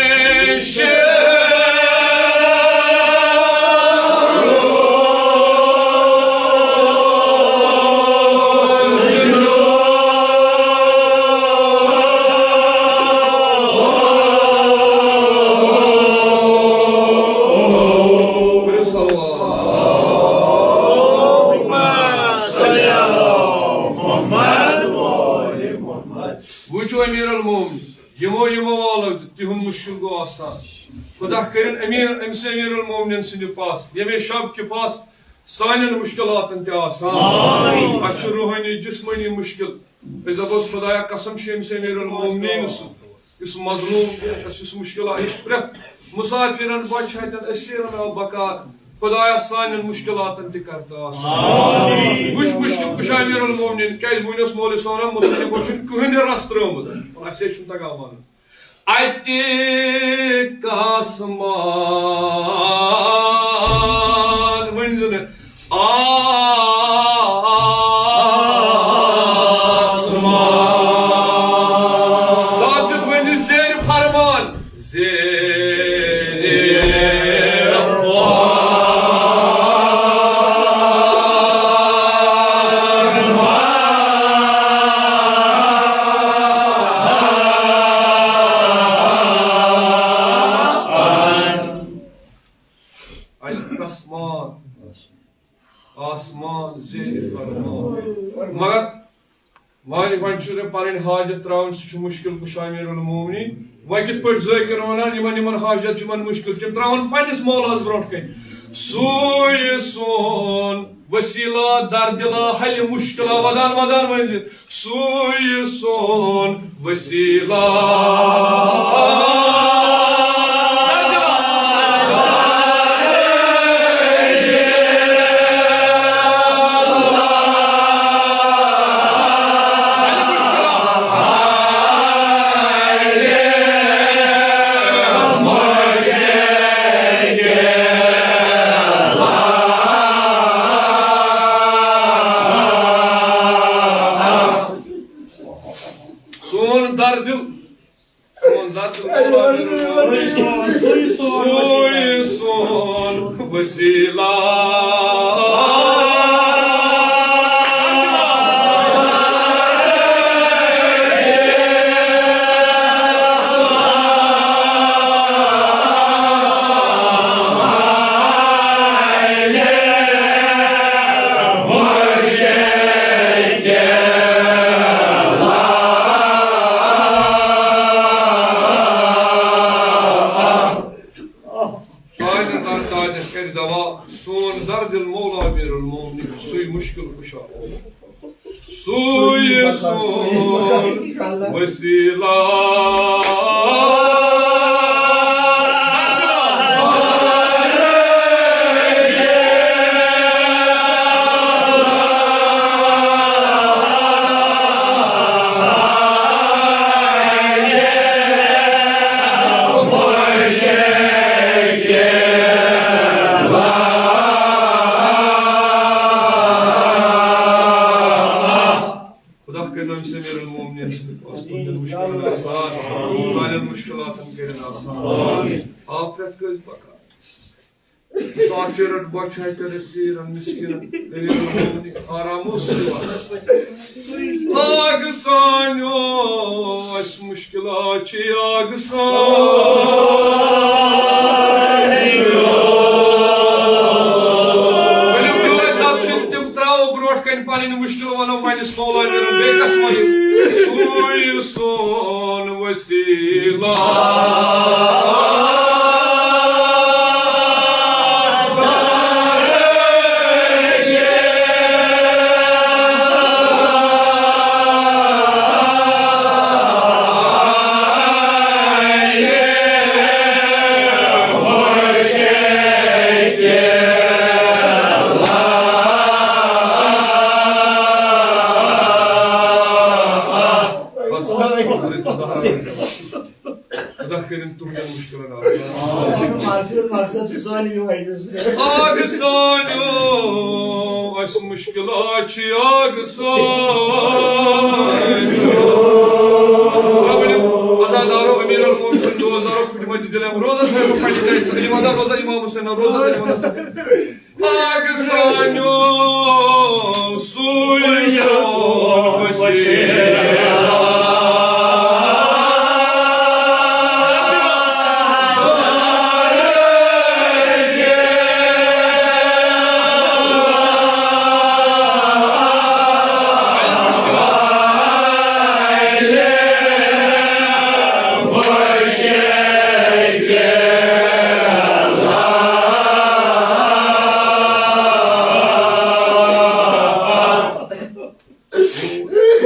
وٕچھِو امیر المومنین، یِمو یِمو والو دیُت، تِہُنٛد مُشکِل گوٚو آسان۔ خۄدا کٔرِن امیر، أمِس امیر المومنین سٕنٛدِ پاس، ییٚمے شب کہِ پاس سانٮ۪ن مُشکِلاتن تہِ آسان۔ آمین۔ اَسہِ چھُ روحٲنی جسمٲنی مُشکِل۔ أسۍ دَپوس، خۄدایا، قسم چھِ أمِس امیر المومنین سُنٛد، یُس مظلوم، یُس مُشکِلات، یُس پرٛٮ۪تھ مُسافِرن، بۄچھِ ہَتٮ۪ن، أسیٖرن آو بکار۔ خۄدایا، سانٮ۪ن مُشکِلاتن تہِ کر تہٕ آسان۔ آمین۔ وٕچھ مُشکِل کُشا امیر المومنین، کیٛازِ وۄنۍ اوس مولوی صٲبن مُصنِفو چھُنہٕ کٕہٕنۍ تہِ رستہٕ ترٛٲومٕژ، اَسے چھُنہٕ تگان وَنُن۔ اَتہِ کَس مان ؤنۍ زِ نہٕ۔ آسمان۔ داد دیُت وۄنۍ زیر فرمان۔ زیر فرمان۔ اَتہِ کَس مان۔ آسمان زیر فرمان۔ مگر وۄنۍ، وۄنۍ چھُ نہٕ پنٕنۍ حاجت ترٛاوٕنۍ، سُہ چھُ مُشکِل کُشا امیر المومنین۔ وۄنۍ کِتھ پٲٹھۍ ذٲکِر وَنان، یِمن، یِمن حاجت چھِ، یِمن مُشکِل، تِم ترٛاوَن پننِس مولاہَس برونٛٹھ کَنہِ۔ سُے سون وسیلہ، دردِلہ، حل مُشکِلہ، وَدان وَدان ؤنِتھ۔ سُے سون وسیلہ۔ سون دردِل، سون دردِل، سُے سون وسیلہ۔ سانٮ۪ن درداتٮ۪ن کَرِ دوا سون دردِل مولا امیر المومنین، سُے مُشکِل کُشا۔ سُے سون وسیلہ۔ وطن کٔرِن آسان۔ آمین۔ آ، پرٛٮ۪تھ کٲنٛسہِ پکان۔ مسافر رٹ بۄچھِ ہتہِ رٔسیٖرن مسکیٖنن غریٖبن آرام اوس دِوان۔ آگ سانیو، اَسہِ مُشکِلات چھِ آگ سانیو۔ ؤلِو، یِہوٚے کتھ چھِ تِم ترٛاوو برٛونٛٹھ کَنہِ پنٕنۍ مُشکِل، وَنو پنٛنِس مولا میٖرَن بیٚیہِ کَس وَنو؟ سُے سون وسیلہ۔ بس، حضرت زہرا۔ خدا کٔرِن تُہنٛدٮ۪ن مُشکِلن آسان۔ مقصد، مقصد چھُ سانہِ یِہوٚے، یُس آگ سانیو، اَسہِ مُشکِلات چھِ آگ سانیو۔ عزادارو، امیر المومنین دوستدارو، خدمت دلم، روزس ہے پننہِ جایہِ، علی مدار روزا امام حسین، روزا امام حسین۔ آگ سانیو، سُے سون وسیلہ۔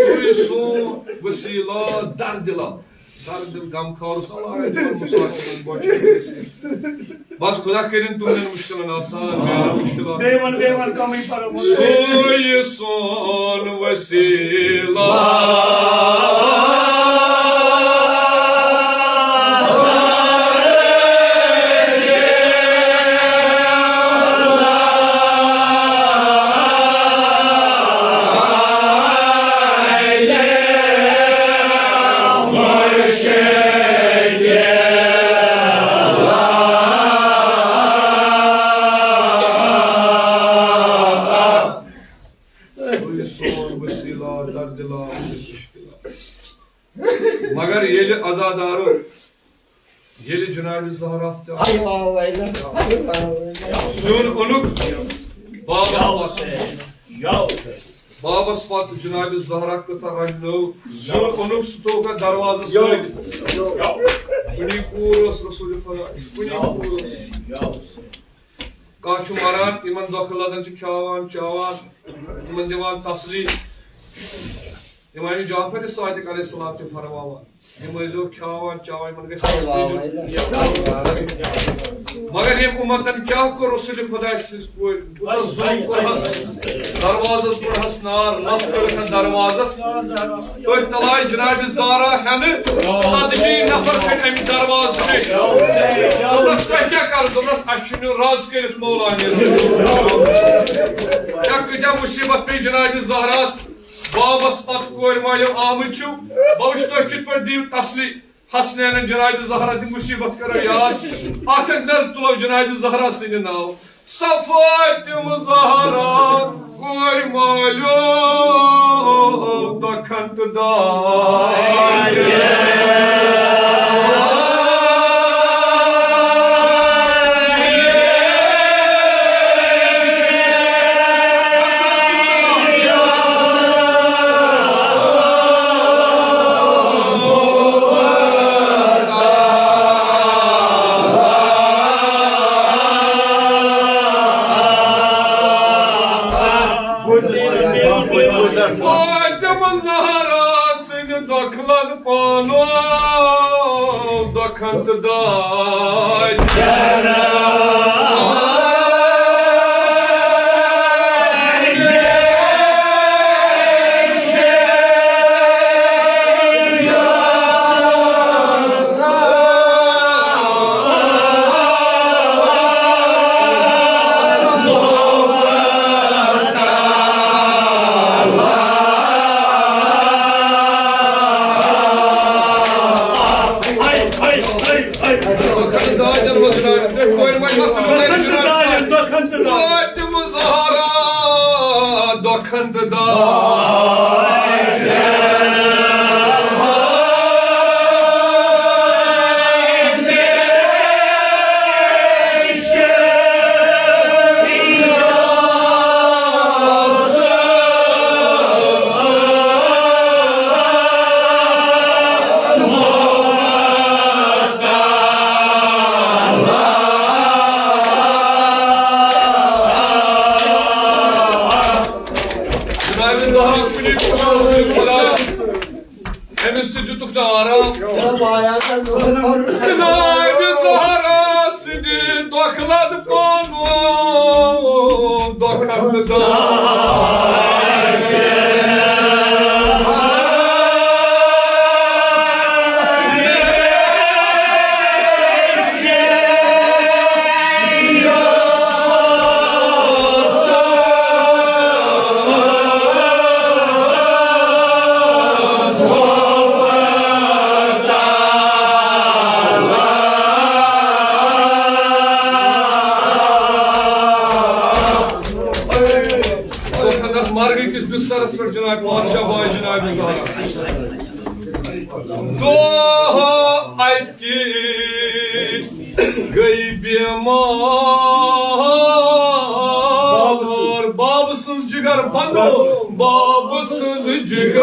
سُے سون وسیلہ، درد دِلا، درد دِل غم خور صلاح دِوان مسافرن بۄچھِ۔ بس خدا کٔرِن تُہنٛدٮ۪ن مُشکِلن آسان، میانٮ۪ن مُشکِلات۔ بیٚیہِ وَن، بیٚیہِ وَن، کَمٕے پَرو۔ سُے سون وسیلہ۔ سُے سون وسیلہ، درد دِلا، مُشکِلات۔ مگر ییٚلہِ عزادارو، ییٚلہِ جناب زہراہس تہِ ہاے واو ویلہ، ہاے واو ویلہ۔ زیُن اوٚنُکھ بابس پتہٕ۔ بابس پتہٕ جناب زہرا کۭژاہ رنٛجنٲو۔ زیُن اوٚنُکھ، سُہ تھوٚوُکھ اتھ دروازس لٲگِتھ۔ کُنی کوٗر ٲس رسول خدا، کُنی کوٗر ٲس۔ کانٛہہ چھُ مران، یِمن دۄکھٕ لدان چھِ، کھیاوان چاوان، یِمن دِوان تسلی۔ امام جعفر صادق علیہ السلام تہِ فرماوان، یِم ٲسۍزیو کھیاوان چاوان، یِمن گژھِ تسلی دیُن۔ مگر ییٚمۍ اُمتن کیٛاہ کوٚر رسول خداے سٕنٛزِ کورِ؟ کوٗتاہ ظُلُم کوٚرہَس، دروازس کوٚرہَس نار، لَتھ کٔرٕکھ اَتھ دروازس۔ أتھۍ تَل آے جناب زہرا ہٮ۪نہٕ، ژتجی نفر کھٔتۍ اَمہِ دروازٕ نِش۔ دوٚپنَس، "تۄہہِ کیٛاہ کَرٕ؟" دوٚپنَس، "اَسہِ چھُ نیُن راز کٔرِتھ مولا میٖرَس۔" کیٛاہ کۭتیٛاہ مُصیٖبت پیٚیہِ جناب زہراہَس، بابَس پَتہٕ کورِ والیو آمٕتۍ چھِو، بہٕ وٕچھٕ تُہۍ کِتھ پٲٹھۍ دِیِو تسلی۔ حسنینن جناب زہرا تہِ مُصیٖبت کرو یاد۔ اکھ اکھ نٔر تُلو جناب زہرا سٕنٛدِ ناو۔ سۄ فاطمہ زہرا کورِ مالیو دۄکھن تہٕ دایہِ۔ فاطمہ زہرا سٕنٛدِ دۄکھلن پانو دۄکھن تہٕ داے۔ دۄکھن تہٕ دادٮ۪ن منٛز جناب، تُہۍ کورِ وۄنۍ وقت بُلٲیِو جناب۔ دۄکھن تہٕ دادٮ۪ن۔ فاطمہ زہرا، دۄکھن تہٕ دادٮ۪ن۔ جناب زہرا کُنی خۄدایَس، أمِس تہِ دِتُکھ نہٕ آرام۔ جناب زہرا سٕنٛدِ دۄکھٕ لد پانو دۄکھن تہٕ دادٮ۪ن۔ مرگہٕ کِس بسترس پٮ۪ٹھ جناب پادشاہ باے جناب زہرا۔ دۄہ اَکہِ گٔے بیمار۔ بابہٕ سٕنٛز جگر بندو، بابہٕ سٕنٛز جگر۔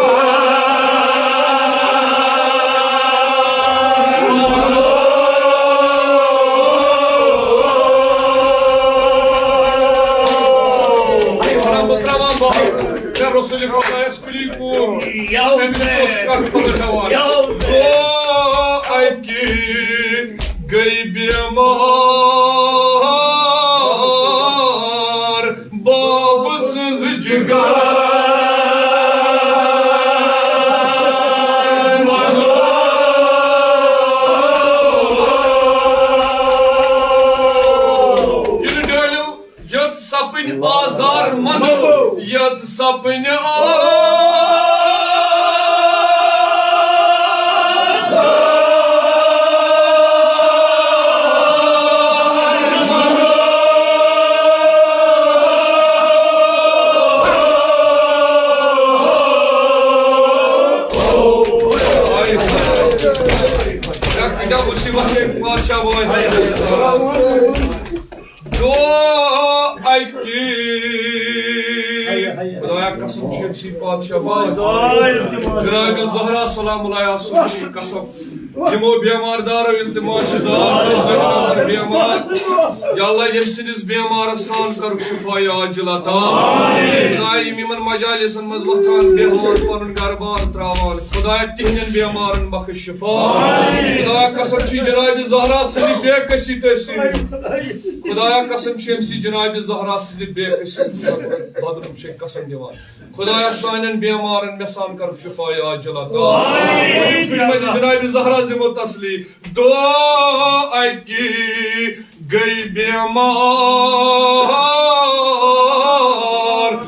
رسول خدایس کُلی کوٗر۔ أمِس اوس کتھ پتہ ہٮ۪وان۔ دۄہ اَکہِ گٔے بیمار، بابہٕ سٕنٛز جگر۔ یہِ نہٕ ڈٲلِو۔ یٔژ سپٕنۍ آزار مندو، یٔژ سپٕنۍ آزار۔ کیٛاہ مُصیٖبت چھےٚ بادشاہ وٲلۍ۔ دۄہ اَکہِ۔ خدایا قسم چھُ أمۍ سٕے پادشاہ باغ۔ جناب زہرا سلام اللہ علیہا سُنٛد چھُ یہِ قسم۔ یِمو بیمار دارو التماس چھِ دعا، بیمار۔ یا اللہ، ییٚمہِ سٕنٛدِس بیمارس سان کَرُکھ شفا عاجل عطا۔ خدایا، یِم یِمن مجالسن منٛز وۄتھان بیہوان پنُن گرٕ بار ترٛاوان، خدایا، تِہنٛدٮ۪ن بیمارن بخش شفا۔ خدایا، قسم چھُ جناب زہرا سٕنٛدِ بے کسی تٔسۍ سۭتۍ۔ خدایا قسم چھِ أمۍ سٕے جناب زہرا سٕنٛدِ بے کسی بدلُک چھِ قسم دِوان۔ خدایا سانٮ۪ن بیمارن مےٚ سان کر شفا عاجل عطا۔ آمین۔ جناب زہرا دِمو تسلی۔ دۄہ اَکہِ گٔے بیمار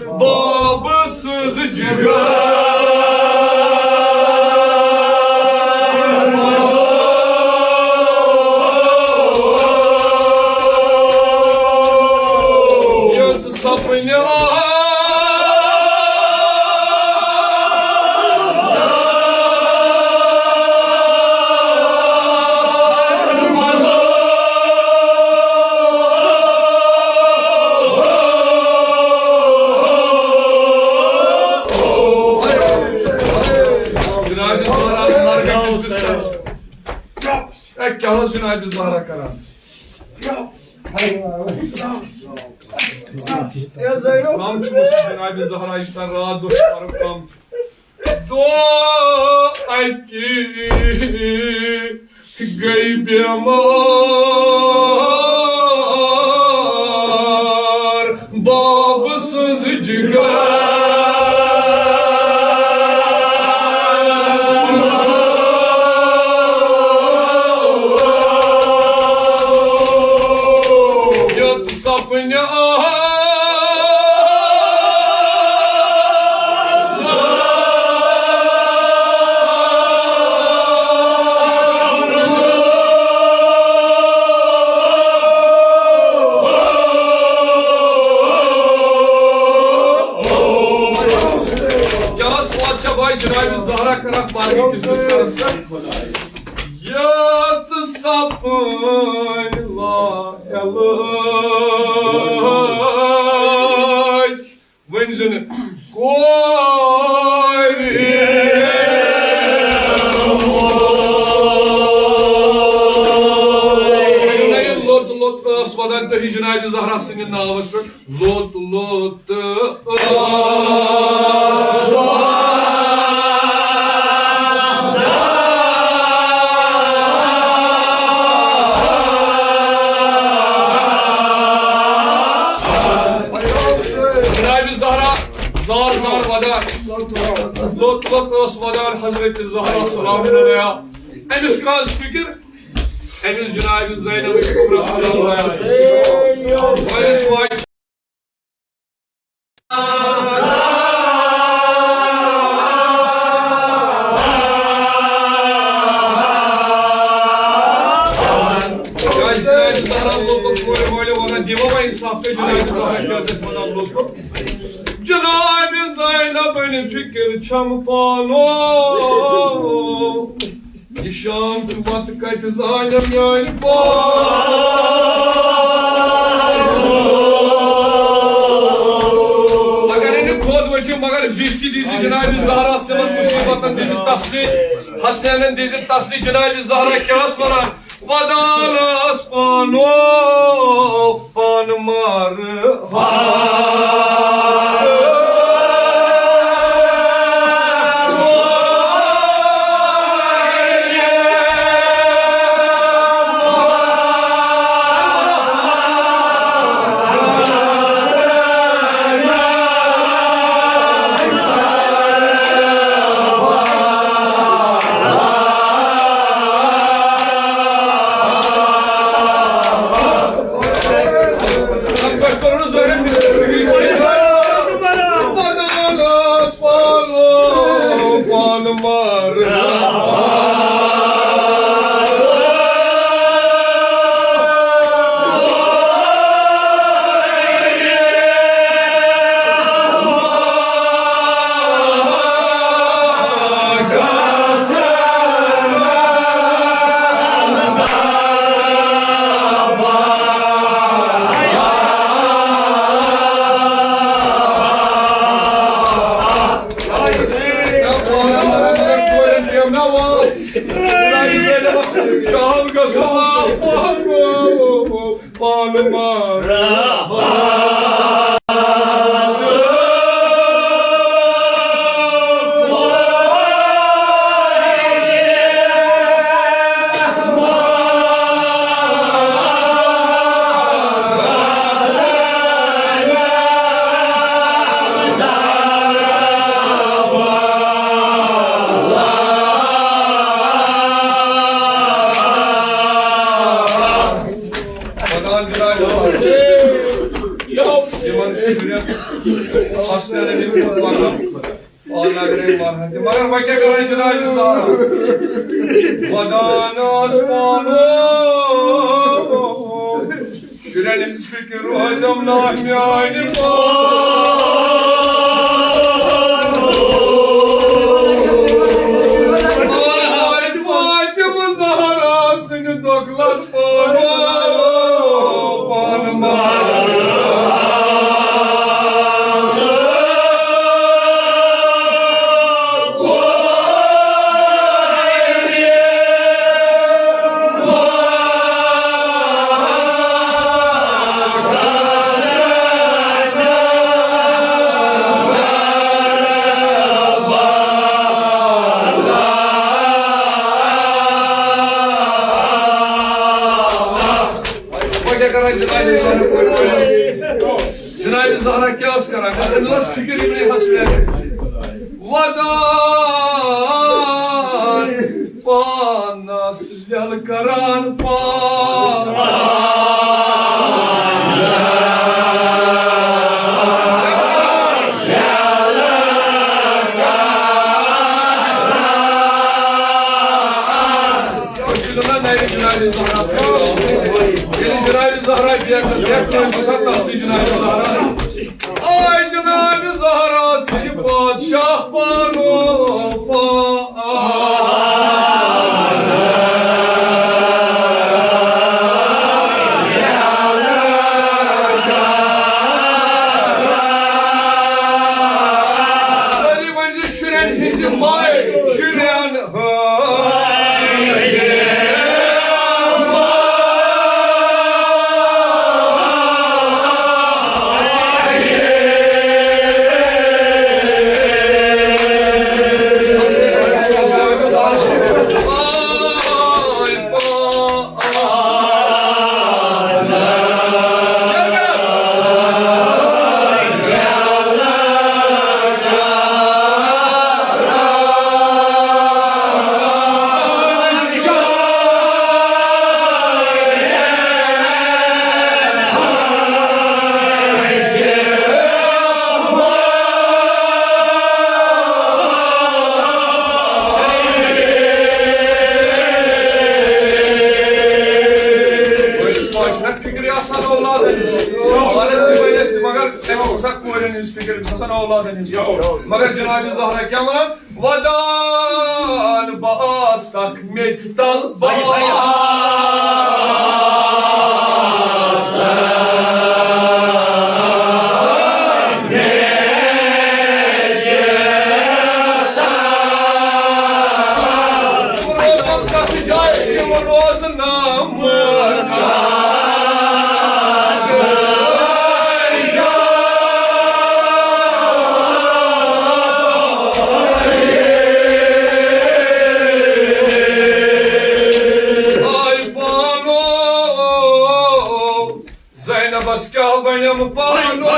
بابہٕ سٕنٛز جگر۔ یٔژ سپٕنۍ آزار۔ جناب زہرا، مرگہٕ کِس بسترس پٮ۪ٹھ۔ اے، کیٛاہ اوس جناب زہرا کران؟ کم چھُ جناب زہرا یہِ کران راتھ دۄہ چھُ کران کم۔ دۄہ اَکہِ گٔے بیمار بابہٕ سٕنٛز جگر۔ یٔژ سپٕنۍ آزار۔ پَرٕنۍ کِس بِستَرَس پٮ۪ٹھ۔ یٲژ سپٕنۍ لا علاج۔ ؤنۍ زِ نہٕ کورِ۔ ؤنِو نہ، یہِ لوٚت لوٚت ٲس وَدان تُہی جناب زہرا سٕنٛدِ ناوَس پٮ۪ٹھ۔ لوٚت لوٚت ٲس وَدان۔ جناب زہرا زار زار وَدان۔ لوٚت لوٚت ٲس وَدان حضرت زہرا سلام علیہا۔ أمِس کَس فِکر؟ أمِس جناب زینب کبریٰ سلام علیہا۔ وٲلِس واجہِ۔ کیٛازِ جناب زہرا لوٚت لوٚت کورِ مٲلِو وَنان، دِیِو وۄنۍ اِنصاف تُہۍ جناب زہرا کیٛاہ چھِ اَسہِ وَنان لوٚت لوٚت؟ جناب زینبن فِکر چھم پانو۔ یہِ شام تہٕ بتہٕ کتہِ زانٮ۪م میٲنۍ پانو۔ اگر نہٕ خۄد وٕچھِو، مگر بِتھ تہِ دیٖزِ جناب زہراہس تِمن مُصیٖبتن، دیٖزِ تسلی۔ حسینن دیٖزِ تسلی۔ جناب زہرا کیٛاہ ٲس ونان؟ ودان ٲس پانو پان مارٕ۔ پانہٕ ما۔ پکان جناب۔ یِمن شُرٮ۪ن ہاسٹلن ہٕنٛدۍ پکان۔ پانہٕ اگرے مرہن تہِ۔ مگر وۄنۍ کیٛاہ کران جناب زہرا؟ ودان ٲس پانہٕ۔ شُرٮ۪ن ہٕنٛز فِکر روزٮ۪م نا میٛانہِ پانہٕ۔ فاطمہ زہرا سٕنٛدِ دۄکھ لَت پانہٕ، پانہٕ مارٕ۔ وۄنۍ کیٛاہ کران جناب زہرا؟ جناب زہرا کیٛاہ ٲس کران؟ أمِس ٲس فِکر یِمنٕے ہسنٮ۪ن۔ ودان پانس یل کران پان۔ ییٚلہِ جناب زہرا، ییٚلہِ جناب زہرا بیٚیہِ بیٚیہِ کٲنٛسہِ وُچھان، تَس تہِ جناب زہرا۔ آے جناب زہرا سٕے بادشاہ پانو پان۔ فکر گژھان اولادن ہٕنٛز۔ مگر جناب زہرا کیٛاہ وَنان؟ ودان بہٕ آسکھ میٚژِ تل، بہٕ آے پانو، زینبس کیٛاہ بنیٚم پانو؟